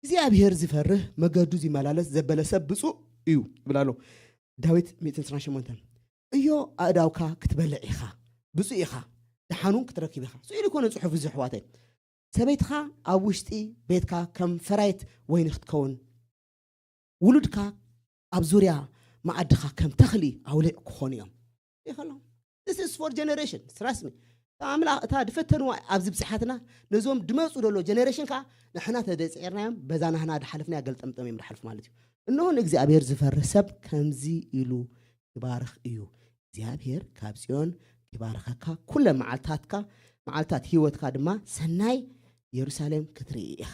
እግዚኣብሔር ዝፈርህ መገዱ ዝመላለስ ዘበለ ሰብ ብፁዕ እዩ ይብል ኣሎ ዳዊት ሚእትን ዕስራን ሸሞንተን እዮ ኣእዳውካ ክትበልዕ ኢኻ ብፁዕ ኢኻ ደሓኑን ክትረክብ ኢኻ ስኢሉ ይኮነ ፅሑፍ እዚ ኣሕዋተይ ሰበይትኻ ኣብ ውሽጢ ቤትካ ከም ፈራይት ወይኒ ክትከውን ውሉድካ ኣብ ዙርያ መዓድኻ ከም ተኽሊ ኣውሊዕ ክኾኑ እዮም ይኸሎም This is for generation trust me ኣምላኽ እታ ድፈተንዋ ኣብዚ ብፅሓትና ነዞም ድመፁ ደሎ ጀነሬሽን ከዓ ንሕና ተደፂዕርናዮም በዛ ናህና ድሓልፍና ገልጠምጠም እዮም ድሓልፉ ማለት እዩ እነሆ ንእግዚኣብሔር ዝፈርህ ሰብ ከምዚ ኢሉ ይባርኽ እዩ እግዚኣብሔር ካብ ፅዮን ይባርኸካ ኩለ መዓልታትካ መዓልታት ህይወትካ ድማ ሰናይ የሩሳሌም ክትርኢ ኢኻ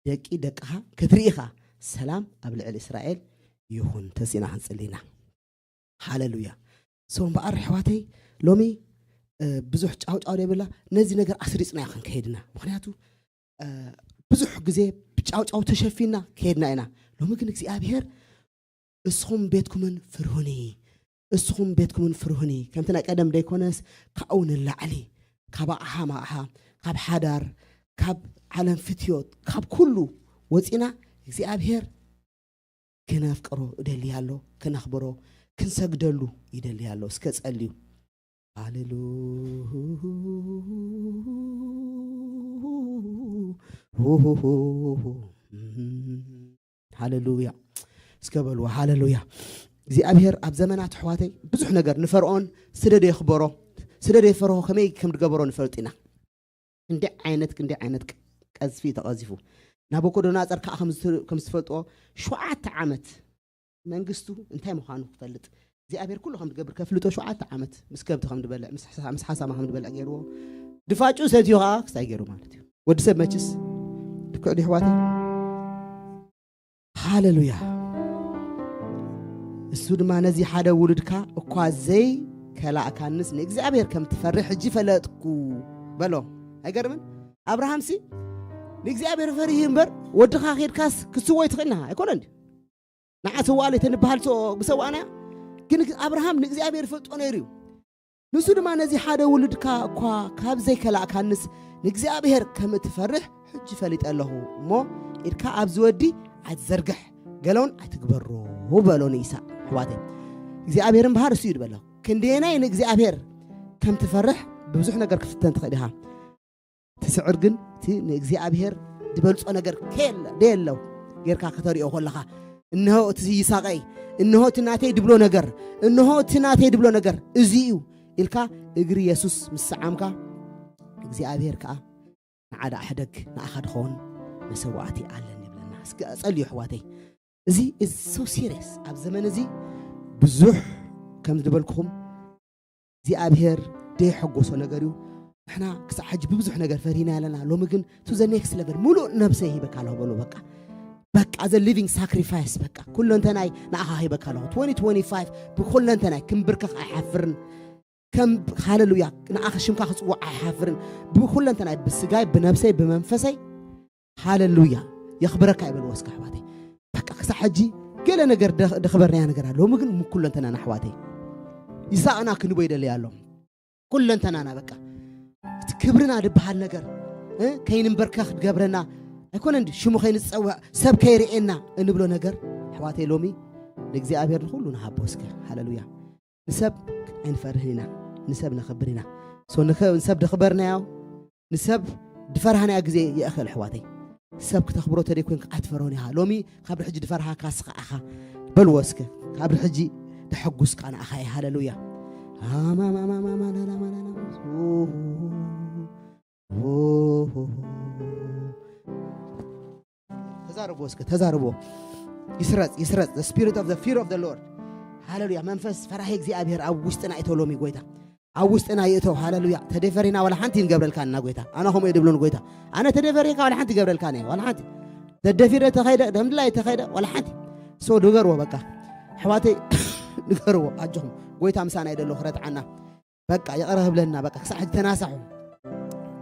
ደቂ ደቅኻ ክትርኢ ኢኻ ሰላም ኣብ ልዕሊ እስራኤል ይኹን። ተሲእና ክንጽሊ ኢና። ሃሌሉያ። ሶ እምበኣር ኣሕዋተይ፣ ሎሚ ብዙሕ ጫውጫው ዘይብላ ነዚ ነገር ኣስሪፅና ክንከይድና። ምክንያቱ ብዙሕ ግዜ ብጫውጫው ተሸፊና ከይድና ኢና። ሎሚ ግን እግዚኣብሔር እስኹም ቤትኩምን ፍርሁኒ፣ እስኹም ቤትኩምን ፍርሁኒ፣ ከምቲ ናይ ቀደም ደይኮነስ ካብኡ ንላዕሊ፣ ካብ ኣቕሓ ማቕሓ፣ ካብ ሓዳር፣ ካብ ዓለም ፍትዮት፣ ካብ ኩሉ ወፂና እግዚኣብሔር ክነፍቅሮ እደሊ ኣሎ፣ ክነኽብሮ፣ ክንሰግደሉ ይደሊ ኣሎ። እስከ ጸልዩ። ሃሌሉ ሃሌሉያ። እስከ በልዎ ሃሌሉያ። እግዚኣብሔር ኣብ ዘመናት ኣሕዋተይ ብዙሕ ነገር ንፈርዖን ስደዶ የኽበሮ፣ ስደዶ የፈርሆ ከመይ ከም ዝገበሮ ንፈልጥ ኢና። ክንደይ ዓይነት ክንደይ ዓይነት ቀዝፊ ተቐዚፉ። ናቡኮዶናፀር ከዓ ከም ዝፈልጥዎ ሸውዓተ ዓመት መንግስቱ እንታይ ምዃኑ ክፈልጥ እግዚኣብሔር ኩሉ ከም ዝገብር ከፍልጦ ሸውዓተ ዓመት ምስ ከብቲ ከም ዝበልዕ ምስ ሓሳማ ከም ዝበልዕ ገይርዎ። ድፋጩ ሰትዮ ከዓ ክስታይ ገይሩ ማለት እዩ። ወዲ ሰብ መችስ ልክዕ ድዩ ኣሕዋተይ? ሃሌሉያ። እሱ ድማ ነዚ ሓደ ውሉድካ እኳ ዘይከላእካንስ ንእግዚኣብሔር ከም ትፈርሕ ሕጂ ፈለጥኩ በሎ። ኣይገርምን? ኣብርሃምሲ ንእግዚኣብሔር ፈሪህ እምበር ወድኻ ኬድካስ ክትስዎ ይትኽእልና ኣይኮነን። ንዓ ሰዋእ ለይተ ንበሃል ብሰዋእና ግን ኣብርሃም ንእግዚኣብሔር ይፈልጦ ነይሩ እዩ። ንሱ ድማ ነዚ ሓደ ውሉድካ እኳ ካብ ዘይከላእካንስ ንእግዚኣብሔር ከም እትፈርሕ ሕጂ ፈሊጠ ኣለኹ እሞ ኢድካ ኣብዚ ወዲ ኣይትዘርግሕ ገለውን ኣይትግበሮ በሎ ንኢሳቅ። ኣሕዋተይ እግዚኣብሔር እምበሃር እሱ እዩ ዝበሎ። ክንደየናይ ንእግዚኣብሔር ከም ትፈርሕ ብብዙሕ ነገር ክፍተን ትኽእል ኢኻ። ትስዕር ግን እቲ ንእግዚኣብሔር ዝበልጾ ነገር ከየለ ደየለው ጌርካ ከተሪኦ ከለኻ እንሆ እቲ ይሳቐይ እንሆ እቲ ናተይ ድብሎ ነገር እንሆ እቲ ናተይ ድብሎ ነገር እዚ እዩ ኢልካ እግሪ የሱስ ምስ ሰዓምካ እግዚኣብሔር ከዓ ንዓዳ ኣሕደግ ንኣኻ ድኸውን መሰዋዕቲ ኣለኒ ይብለና። እስኪ ጸልዩ ኣሕዋተይ። እዚ is so serious። ኣብ ዘመን እዚ ብዙሕ ከም ዝበልኩኹም እግዚኣብሔር ደይሐጎሶ ነገር እዩ። ንሕና ክሳዕ ሕጂ ብብዙሕ ነገር ፈሪና ኣለና። ሎሚ ግን to the next level ሙሉእ ነብሰይ ሂበካ ኣለኹ በሎ። በቃ በቃ the living sacrifice በቃ ኩለንተናይ ንኣኻ ሂበካ ኣለኹ። twenty twenty-five ብኩለንተናይ ክንብርከኽ ኣይሓፍርን። ከም ሃሌሉያ ንኣኻ ሽምካ ክጽውዕ ኣይሓፍርን። ብኩለንተናይ ብስጋይ ብነብሰይ ብመንፈሰይ ሃሌሉያ የኽብረካ ይበልዎ እስከ ኣሕዋተይ። በቃ ክሳዕ ሕጂ ገለ ነገር ደኽ- ደኽበርናያ ነገር ኣሎ። ሎሚ ግን ኩለንተናና ኣሕዋተይ ይሳቕና ክንቦ ይደለይ ኣሎ። ኩለንተናና በቃ እቲ ክብርና ዝበሃል ነገር እ፣ ከይንንበርከኽ ዝገብረና ኣይኮነ እንዲ ሽሙ ከይንፀውዕ ሰብ ከይርእየና እንብሎ ነገር ኣሕዋተይ ሎሚ ንእግዚኣብሔር ንኩሉ ንሃቦ እስከ። ሃሌሉያ። ንሰብ ኣይንፈርህን ኢና፣ ንሰብ ነኽብር ኢና። ሶ ንኸ- ንሰብ ደኽበርናዮ ንሰብ ድፈርሃናዮ ግዜ ይእኽል ኣሕዋተይ። ሰብ ክተኽብሮ ተደይኮይንካ ኣይትፈርሆን ኢኻ። ሎሚ ካብ ድሕጂ ድፈርሃካ ስኻ ኢኻ በልዎ እስከ። ካብ ድሕጂ ተሐጉስካ ንኣኻ እየ። ሃሌሉያ። ኣማማማማማናናማናና ተዛርቦ እስከ ተዛርቦ። ይስረጽ ይስረጽ the spirit of the fear of the Lord። ሃሌሉያ። መንፈስ ፈራሂ እግዚኣብሔር ኣብ ውሽጥና እቶ ሎሚ ጎይታ ኣብ ውሽጥና ይእተው። ሃሌሉያ። ተደፈሪና ዋላ ሓንቲ ይንገብረልካ እና ጎይታ ኣነ ከምኡ እየ ድብሎ ንጎይታ ኣነ ተደፈሪካ ዋላ ሓንቲ ይገብረልካ ነ ዋላ ሓንቲ ተደፊረ ተኸይደ ደምድላይ ተኸይደ ዋላ ሓንቲ ሶ ንገርዎ በቃ ኣሕዋተይ ንገርዎ ኣጆኹም ጎይታ ምሳና ይደሎ ክረትዓና በቃ ይቕረ ህብለና በቃ ክሳዕ ሕጂ ተናሳሑ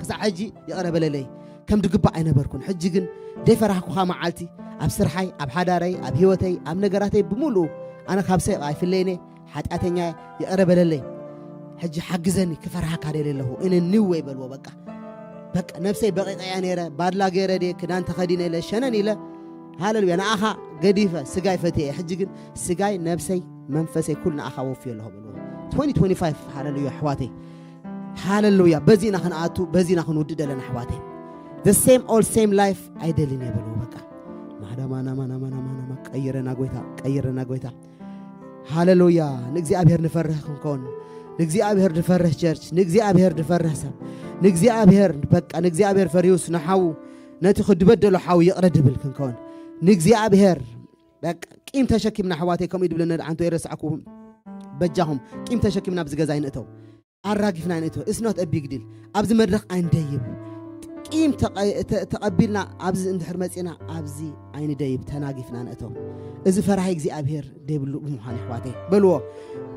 ክሳዕ ሕጂ ይቕረ በለለይ ከም ድግባእ ኣይነበርኩን ሕጂ ግን ደይፈራህኩኻ መዓልቲ ኣብ ስርሓይ ኣብ ሓዳረይ ኣብ ህይወተይ ኣብ ነገራተይ ብምሉኡ ኣነ ካብ ሰብ ኣይፍለይነ ሓጢኣተኛ ይቕረ በለለይ ሕጂ ሓግዘኒ ክፈርሃካ ደለ ኣለኹ እነ ኒወይ በልዎ በቃ በቃ ነብሰይ በቂቀያ ነይረ ባድላ ገይረ ድየ ክዳን ተኸዲነ ኢለ ሸነን ኢለ ሃሌሉያ ንኣኻ ገዲፈ ስጋይ ፈትየ ሕጂ ግን ስጋይ ነብሰይ መንፈሰይ ኩሉ ንኣኻ ወፍዮ ኣለኹ በልዎ twenty twenty-five ሃሌሉያ ኣሕዋተይ ሃሌሉያ በዚ ኢና ክንኣቱ በዚ ኢና ክንውድእ ደለና ኣሕዋተይ the same old same life ኣይደልን እየ በልዎ በቃ ማዳማናማናማናማናማ ቀይረና ጎይታ ቀይረና ጎይታ ሃሌሉያ ንእግዚኣብሔር ንፈርህ ክንከውን ንእግዚኣብሔር ንፈርህ ቸርች ንእግዚኣብሔር ንፈርህ ሰብ ንእግዚኣብሔር በቃ ንእግዚኣብሔር ፈሪሁስ ንሓዉ ነቲ ክድበደሎ ሓዉ ይቕረ ድብል ክንከውን ንእግዚኣብሔር በቃ ቂም ተሸኪምና ኣሕዋተይ ከምኡ ድብለና ደኣ ኣንቶ የረሳዕኩኹም በጃኹም ቂም ተሸኪምና ኣብዚ ገዛ ይንእተው ኣራጊፍና ይንእተው it's not a big deal ኣብዚ መድረኽ ኣይንደይብ ቂም ተቐ- ተ- ተቐቢልና ኣብዚ እንድሕር መጺና፣ ኣብዚ ኣይንደይብ፣ ተናጊፍና ንእተው። እዚ ፈራሂ እግዚኣብሔር ደይብሉ ብምዃን፣ ኣሕዋተይ፣ በልዎ።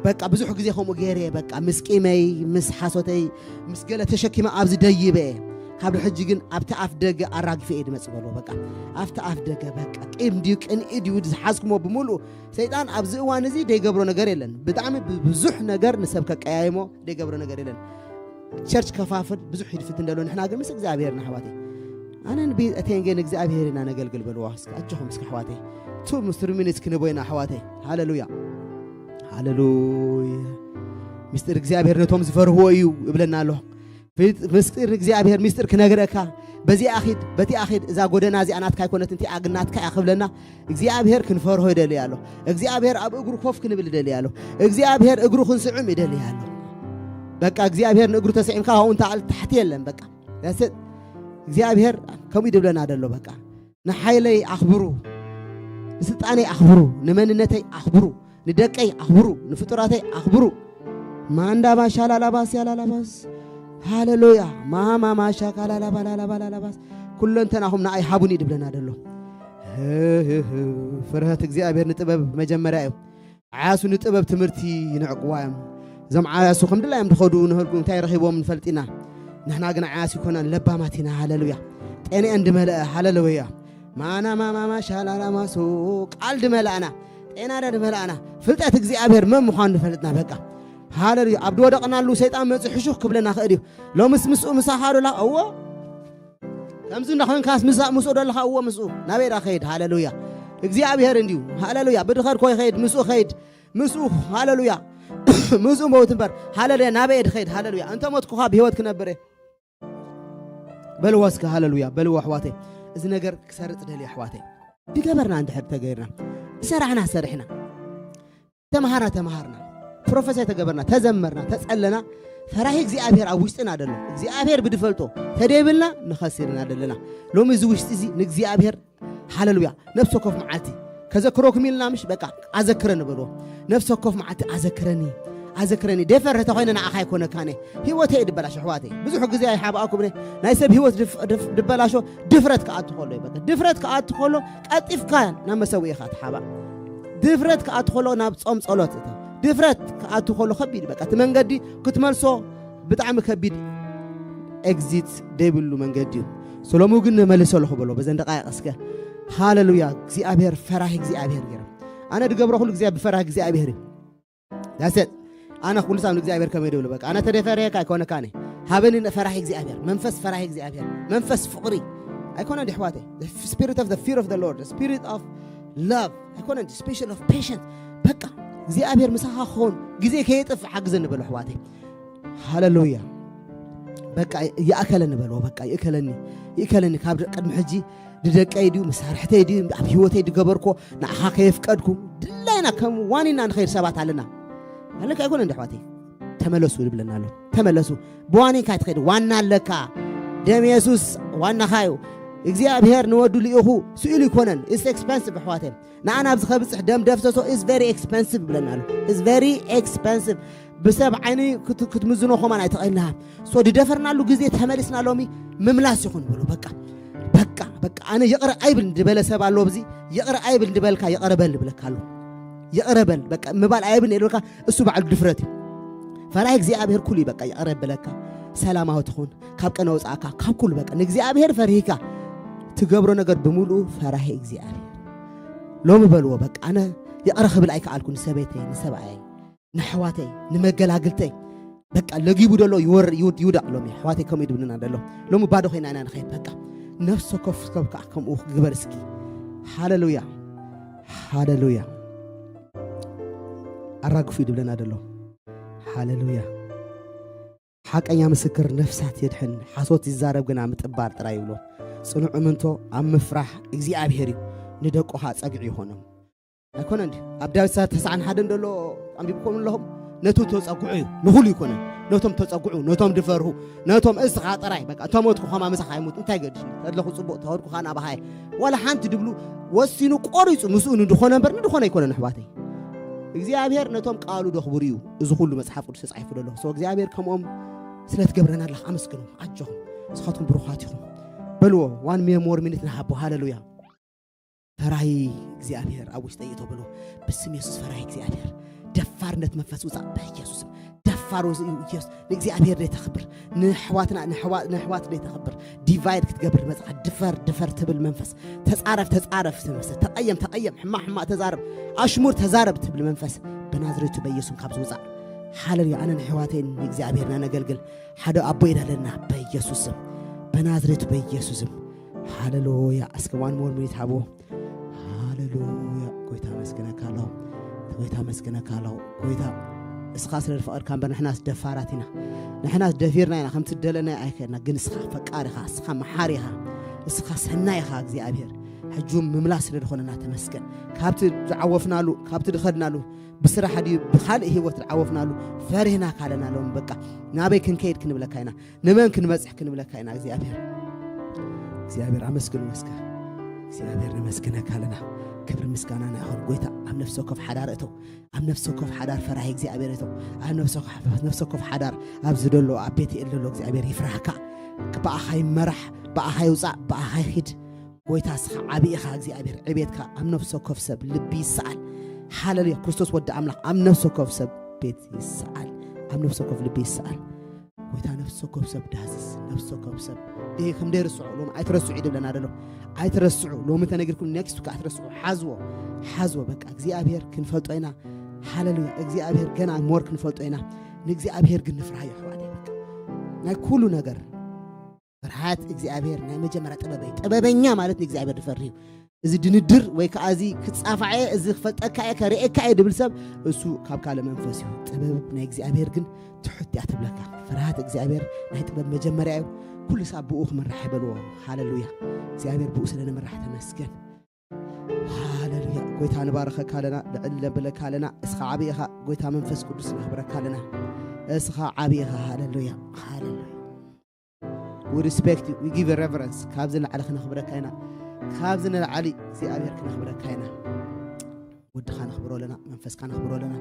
በቃ ብዙሕ ግዜ ከምኡ ገይረ እየ። በቃ ምስ ቂመይ፣ ምስ ሓሶተይ፣ ምስ ገለ ተሸኪመ ኣብዚ ደይበ እየ። ካብ ሕጂ ግን ኣብቲ ኣፍ ደገ ኣራጊፈ እየ ድመጽእ፣ በልዎ። በቃ ኣብቲ ኣፍ ደገ፣ በቃ ቂም ድዩ ቅንኢ ድዩ ዝሓዝኩሞ ብምሉእ፣ ሰይጣን ኣብዚ እዋን እዚ ደይገብሮ ነገር የለን። ብጣዕሚ ብዙሕ ነገር ንሰብ ከቀያይሞ ደይገብሮ ነገር የለን። ቸርች ከፋፍል ብዙሕ ይድፍት እንደሎ፣ ንሕና ግን ምስ እግዚኣብሔር ኢና፣ ኣሕዋተይ። ኣነን ቤተይን ግን እግዚኣብሔር ኢና ነገልግል፣ በልዋ እስኪ ኣጆኹም እስኪ ኣሕዋተይ። ቱ ምስ ርሚን እስኪ ንቦይና ኣሕዋተይ። ሃሌሉያ፣ ሃሌሉያ። ምስጢር እግዚኣብሔር ነቶም ዝፈርህዎ እዩ እብለና ኣሎ። ምስጢር እግዚኣብሔር ምስጢር ክነግረካ፣ በዚኣ ኺድ፣ በቲኣ ኺድ፣ እዛ ጎደና እዚኣ ናትካ ኣይኮነትን፣ እቲኣ ግን ናትካ እያ ክብለና፣ እግዚኣብሔር ክንፈርሆ ይደሊ ኣሎ። እግዚኣብሔር ኣብ እግሩ ኮፍ ክንብል ይደሊ ኣሎ። እግዚኣብሔር እግሩ ክንስዕም ይደሊ ኣሎ። በቃ እግዚኣብሔር ንእግሩ ተስዒምካ፣ ኣብኡ እንተኣል ታሕቲ የለን። በቃ ያሰ እግዚኣብሔር ከምኡ ይድብለና ደሎ። በቃ ንሓይለይ ኣኽብሩ፣ ንስልጣነይ ኣኽብሩ፣ ንመንነተይ ኣኽብሩ፣ ንደቀይ ኣኽብሩ፣ ንፍጡራተይ ኣኽብሩ። ማንዳባ ሻላላባስ ያላላባስ፣ ሃሌሉያ። ማማማ ሻካላላባላላባላላባስ፣ ኩለንተናኹም ንኣይ ሃቡኒ ድብለና ደሎ። ፍርሃት እግዚኣብሔር ንጥበብ መጀመርያ እዩ። ዓያሱ ንጥበብ ትምህርቲ ይንዕቅዋ እዮም። እዞም ዓያሱ ከም ድላዮም ድኸዱ ንህልጉ እንታይ ረኺቦም ንፈልጥ ኢና። ንሕና ግን ዓያሱ ይኮናን ለባማት ኢና። ሃሌሉያ። ጤንኤን ድመልአ። ሃሌሉያ። ማና ማማማ ሻላላማሶ፣ ቃል ድመልኣና፣ ጤናና ድመልኣና፣ ፍልጠት እግዚኣብሔር መን ምዃኑ ንፈልጥና። በቃ ሃሌሉያ። ኣብ ድወደቕናሉ ሰይጣን መጽ ሕሹኽ ክብለና ክእል እዩ። ሎምስ ምስኡ ምሳኻ ዶላ እዎ ከምዚ እንዳኾንካስ ምሳ ምስኡ ዶለኻ እዎ ምስኡ ናበይ ዳ ኸይድ። ሃሌሉያ። እግዚኣብሔር እንዲዩ። ሃሌሉያ። ብድኸድ ኮይ ኸይድ፣ ምስኡ ኸይድ፣ ምስኡ። ሃሌሉያ። ምስኡ መውት እምበር። ሃሌሉያ። ናበይ ድኸይድ። ሃሌሉያ። እንተ ሞትኩኻ ብህይወት ክነብር እየ። በልዎ እስከ ሃሌሉያ። በልዎ ኣሕዋተይ። እዚ ነገር ክሰርጽ ደልየ ኣሕዋተይ። ድገበርና እንድሕር ተገይርና፣ ዝሰራሕና ሰሪሕና፣ ተምሃራ ተምሃርና፣ ፕሮፌሰር ተገበርና፣ ተዘመርና፣ ተጸለና፣ ፈራሂ እግዚኣብሔር ኣብ ውሽጥና ደሎ። እግዚኣብሔር ብድፈልጦ ተደይብልና ንኸሲርና ደለና። ሎሚ እዚ ውሽጢ እዚ ንእግዚኣብሔር፣ ሃሌሉያ፣ ነፍሲ ወከፍ መዓልቲ ከዘክረኩም ኢልና ምሽ በቃ ኣዘክረኒ በልዎ። ነፍሲ ወከፍ መዓልቲ ኣዘክረኒ፣ ኣዘክረኒ። ደፈር ተኾይነ ንዓኻ ኣይኮነካነ። ህይወተይ ድበላሽ ኣሕዋተይ። ብዙሕ ግዜ ኣይሓብኣኩም እየ። ናይ ሰብ ህይወት ድፍ- ድፍ- ድበላሾ ድፍረት ክኣቱ ከሎ እዩ። በቃ ድፍረት ክኣቱ ከሎ ቀልጢፍካ ናብ መሰውኢኻ ትሓባእ። ድፍረት ክኣቱ ከሎ ናብ ጾም ጸሎት እታ። ድፍረት ክኣቱ ከሎ ከቢድ በቃ እቲ መንገዲ ክትመልሶ ብጣዕሚ ከቢድ ኤግዚት ደይብሉ መንገዲ እዩ። ሰሎሙ ግን ንመልሰ ኣለኹ በሎ በዘን ደቃይቕ እስከ። ሃሌሉያ። እግዚኣብሔር ፈራሂ እግዚኣብሔር ገይሩ። ኣነ ድገብሮ ኩሉ ግዜ ብፈራሂ እግዚኣብሔር እዩ። ዳሰት ኣነ ኩሉ ሳብ ንእግዚኣብሔር ከመይ ድብል በቃ ኣነ ተደፈረየካ ኣይኮነካኒ። ሃበኒ ፈራሂ እግዚኣብሔር፣ መንፈስ ፈራሂ እግዚኣብሔር፣ መንፈስ ፍቕሪ ኣይኮነ እንዲ ኣሕዋተይ። Spirit of the fear of the Lord, the spirit of love ኣይኮነ እንዲ special of patience። በቃ እግዚኣብሔር ምሳኻ ክኸውን ግዜ ከየጥፍ ሓግዘኒ በሉ ኣሕዋተይ። ሃሌሉያ። በቃ ይኣከለኒ በልዎ። በቃ ይእከለኒ፣ ይእከለኒ። ካብ ቅድሚ ሕጂ ንደቀይ ድዩ፣ መሳርሕተይ ድዩ፣ ኣብ ህይወተይ ድገበርኮ፣ ንዓኻ ከየፍቀድኩ፣ ድላይና ከም ዋኒና ንኸይድ ሰባት ኣለና። ኣለካ ኣይኮነ እንዲ ኣሕዋተይ? ተመለሱ ይብለና ኣሎ። ተመለሱ። ብዋኒንካ ትኸይድ ዋና ኣለካ። ደም የሱስ ዋናኻ እዩ። እግዚኣብሔር ንወዱ ልኢኹ ስኢሉ ይኮነን። It's expensive ኣሕዋተይ። ንኣና ኣብዚ ከብፅሕ ደም ደፍሰሶ is very expensive ብለና ኣሎ። Is very expensive። ብሰብ ዓይኒ ክት- ክትምዝኖ ኸማን ኣይትኽእልና። ሶ ድደፈርናሉ ግዜ ተመሊስና ሎሚ ምምላስ ይኹን ብሎ። በቃ በቃ በቃ ኣነ ይቕረ ኣይብል ድበለ ሰብ ኣሎ። ኣብዚ ይቕረ ኣይብል ድበልካ ይቕረ በል ብለካ ኣሎ። ይቕረ በል በቃ ምባል ኣይብል የልበልካ። እሱ ባዕሉ ድፍረት እዩ። ፈራይ እግዚኣብሔር ኩሉ እዩ በቃ ይቕረ ብለካ። ሰላማዊ ትኹን፣ ካብ ቀነ ወፃእካ፣ ካብ ኩሉ በቃ ንእግዚኣብሔር ፈሪህካ ትገብሮ ነገር ብምሉኡ ፈራሂ እግዚኣብሔር። ሎሚ በልዎ በቃ ኣነ ይቕረ ክብል ኣይከኣልኩ ንሰበይተይ ንሰብኣየይ። ንኣሕዋተይ ንመገላግልተይ በቃ ለጊቡ ደሎ ይወር ይውድ ይውዳቕ። ሎሚ ኣሕዋተይ ከምኡ ይድብልና ደሎ። ሎሚ ባዶ ኮይና ኢና ንኸይድ በቃ። ነፍሲ ወከፍ ሰብ ከዓ ከምኡ ክግበር እስኪ። ሃሌሉያ ሃሌሉያ። ኣራግፉ ይድብለና ደሎ። ሃሌሉያ። ሓቀኛ ምስክር ነፍሳት የድሕን፣ ሓሶት ይዛረብ ግና ምጥባር ጥራይ ይብሎ። ጽኑዕ እምንቶ ኣብ ምፍራሕ እግዚኣብሔር እዩ፣ ንደቁ ኸኣ ጸግዒ ይኾኖም። ኣይኮነን ድዩ? ኣብ ዳዊት ሰዓት ተስዓን ሓደን ደሎ ኣንቢብኩም ኣለኹም። ነቶም ተጸጉዑ እዩ፣ ንኹሉ ይኮነን። ነቶም ተጸጉዑ፣ ነቶም ድፈርሁ፣ ነቶም እስኻ ጥራይ በቃ ተሞትኩ ኸማ ምሳኻ ይሙት እንታይ ገድሽ? ተድለኹ ጽቡቕ ተኸድኩ ኸኣ ናባኻ እየ። ዋላ ሓንቲ ድብሉ ወሲኑ ቆሪጹ ምስኡ ንድኾነ እምበር ንድኾነ ኣይኮነን ኣሕዋተይ። እግዚኣብሔር ነቶም ቃሉ ደኽብሩ እዩ እዚ ኩሉ መጽሓፍ ቅዱስ ተጻሒፉ ደሎ። ሶ እግዚኣብሔር ከምኦም ስለ ትገብረና ኣለኻ ኣመስግኖም። ኣጆኹም ንስኻትኩም ብሩኻት ኢኹም። በልዎ። One more minute ንሃቦ። ሃለሉያ። ፈራሂ እግዚኣብሔር ኣብ ውሽጠይ ይእቶ በልዎ። ብስም የሱስ ፈራሂ እግዚኣብሔር፣ ደፋርነት መንፈስ ውፃእ በኢየሱስም። ደፋር ውፅ እዩ ኢየሱስ። ንእግዚኣብሔር ደይተኽብር፣ ንሕዋትና ንሕዋ- ንሕዋት ደይተኽብር፣ ዲቫይድ ክትገብር መፅኻ። ድፈር ድፈር ትብል መንፈስ፣ ተፃረፍ ተፃረፍ ትብል መንፈስ፣ ተቐየም ተቐየም፣ ሕማቕ ሕማቕ ተዛረብ፣ ኣሽሙር ተዛረብ ትብል መንፈስ ብናዝሬቱ በኢየሱስም ካብ ዝውፃእ። ሃለሉያ። ኣነ ንሕዋተይን ንእግዚኣብሔርና ነገልግል ሓደ ኣቦ ኢና ኣለና በኢየሱስም፣ ብናዝሬቱ በኢየሱስም። ሃለሉያ። እስከ one more minute ሃብዎ። ሃለሉያ። ጎይታ መስግነካ ኣለኹ። ጎይታ መስግነካ ኣለኹ። ጎይታ እስኻ ስለ ዝፈቐድካ እምበር ንሕናስ ደፋራት ኢና። ንሕናስ ደፊርና ኢና፣ ከምቲ ደለና ኣይከድና። ግን እስኻ ፈቃር ኢኻ፣ እስኻ መሓሪ ኢኻ፣ እስኻ ሰናይ ኢኻ እግዚኣብሔር። ሕጂ እውን ምምላስ ስለ ዝኾነና ተመስገን። ካብቲ ዝዓወፍናሉ፣ ካብቲ ዝኸድናሉ፣ ብስራሕ ድዩ ብኻልእ ህይወት ዝዓወፍናሉ ፈሪህና ካለና ሎም በቃ ናበይ ክንከይድ ክንብለካ ኢና፣ ንመን ክንበፅሕ ክንብለካ ኢና። እግዚኣብሔር እግዚኣብሔር ኣመስግኑ መስከ እግዚኣብሔር ነመስግነካ ኣለና። ክብሪ ምስጋና ናይ ይኹን ጎይታ። ኣብ ነፍሲ ወከፍ ሓዳር እተው፣ ኣብ ነፍሲ ወከፍ ሓዳር ፈራሂ እግዚኣብሔር እተው፣ ኣብ ነፍሲ ወከፍ- ነፍሲ ወከፍ ሓዳር ኣብዚ ደሎ ኣብ ቤት የለሎ እግዚኣብሔር ይፍራህካ። ብኣኻ ይመራሕ፣ ብኣኻ ይውፃእ፣ ብኣኻ ይኺድ። ጎይታ እስኻ ዓቢ ኢኻ እግዚኣብሔር። ዕቤትካ ኣብ ነፍሲ ወከፍ ሰብ ልቢ ይሰኣል። ሃለሉያ። ክርስቶስ ወዲ ኣምላኽ ኣብ ነፍሲ ወከፍ ሰብ ቤት ይሰኣል፣ ኣብ ነፍሲ ወከፍ ልቢ ይሰኣል። ጎይታ ነፍሲ ወከፍ ሰብ ዳህስስ፣ ነፍሲ ወከፍ ሰብ ደይ ከም ደይርስዑ ሎም ኣይትረስዑ እዩ ድብለና ደሎ። ኣይትረስዑ። ሎሚ ተነጊርኩም ኔክስት ዊክ ኣይትረስዑ። ሓዝዎ፣ ሓዝዎ። በቃ እግዚኣብሔር ክንፈልጦ ኢና። ሃለሉያ። እግዚኣብሔር ገና ሞር ክንፈልጦ ኢና። ንእግዚኣብሔር ግን ንፍርሃዮ ኣሕዋተይ። በቃ ናይ ኩሉ ነገር ፍርሃት እግዚኣብሔር ናይ መጀመርያ ጥበብ እዩ። ጥበበኛ ማለት ንእግዚኣብሔር ዝፈርህ እዩ። እዚ ድንድር ወይ ከዓ እዚ ክጻፋዕ እየ፣ እዚ ክፈልጠካ እየ፣ ከርእየካ እየ ድብል ሰብ እሱ ካብ ካልእ መንፈስ እዩ። ጥበብ ናይ እግዚኣብሔር ግን ትሑት እያ ትብለካ። ፍርሃት እግዚኣብሔር ናይ ጥበብ መጀመርያ እዩ። ኩሉ ሰብ ብኡ ክምራሕ ይበልዎ። ሃለሉያ። እግዚኣብሔር ብኡ ስለ ንምራሕ ተመስገን። ሃለሉያ። ጎይታ ንባረኸካ ኣለና፣ ልዕል ነብለካ ኣለና። እስኻ ዓቢ ኢኻ። ጎይታ መንፈስ ቅዱስ ነኽብረካ ኣለና። እስኻ ዓቢ ኢኻ። ሃለሉያ። ሃለሉያ። We respect you, we give you reverence። ካብዚ ንላዕሊ ክነኽብረካ ኢና። ካብዚ ንላዕሊ እግዚኣብሔር ክነኽብረካ ኢና። ወድኻ ነኽብሮ ኣለና፣ መንፈስካ ነኽብሮ ኣለና።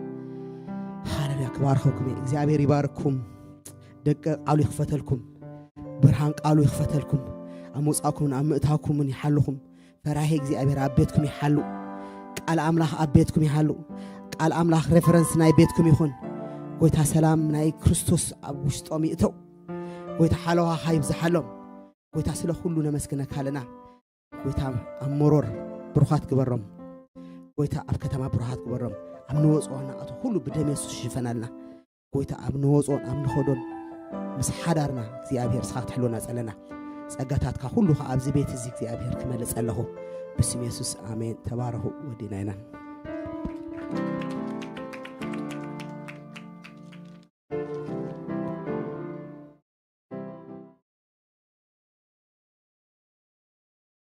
ሃለሉያ። ክባርኸኩም እየ። እግዚኣብሔር ይባርኩም። ደቂ ቃሉ ይኽፈተልኩም። ብርሃን ቃሉ ይኽፈተልኩም። ኣብ ምውጻእኩምን ኣብ ምእታውኩምን ይሓልኹም። ፈራሂ እግዚኣብሔር ኣብ ቤትኩም ይሓሉ። ቃል ኣምላኽ ኣብ ቤትኩም ይሓሉ። ቃል ኣምላኽ ሬፈረንስ ናይ ቤትኩም ይኹን። ጎይታ ሰላም ናይ ክርስቶስ ኣብ ውሽጦም ይእተው። ጎይታ ሓለዋኻ ይብዝሓሎም። ጎይታ ስለ ኩሉ ነመስግነካ ኣለና። ጎይታ ኣብ መሮር ብሩኻት ግበሮም። ጎይታ ኣብ ከተማ ብሩኻት ግበሮም። ኣብ ንወፅኦ ንኣቶ ኩሉ ብደም የሱስ ይሽፈናልና። ጎይታ ኣብ ንወፅኦን ኣብ ንኸዶን ምስ ሓዳርና እግዚኣብሔር እስኻ ክትሕልወና ጸለና። ጸጋታትካ ኩሉ ኸዓ ኣብዚ ቤት እዚ እግዚኣብሔር ክመልእ ጸለኹ። ብስም የሱስ ኣሜን። ተባረኹ። ወዲና ኢና።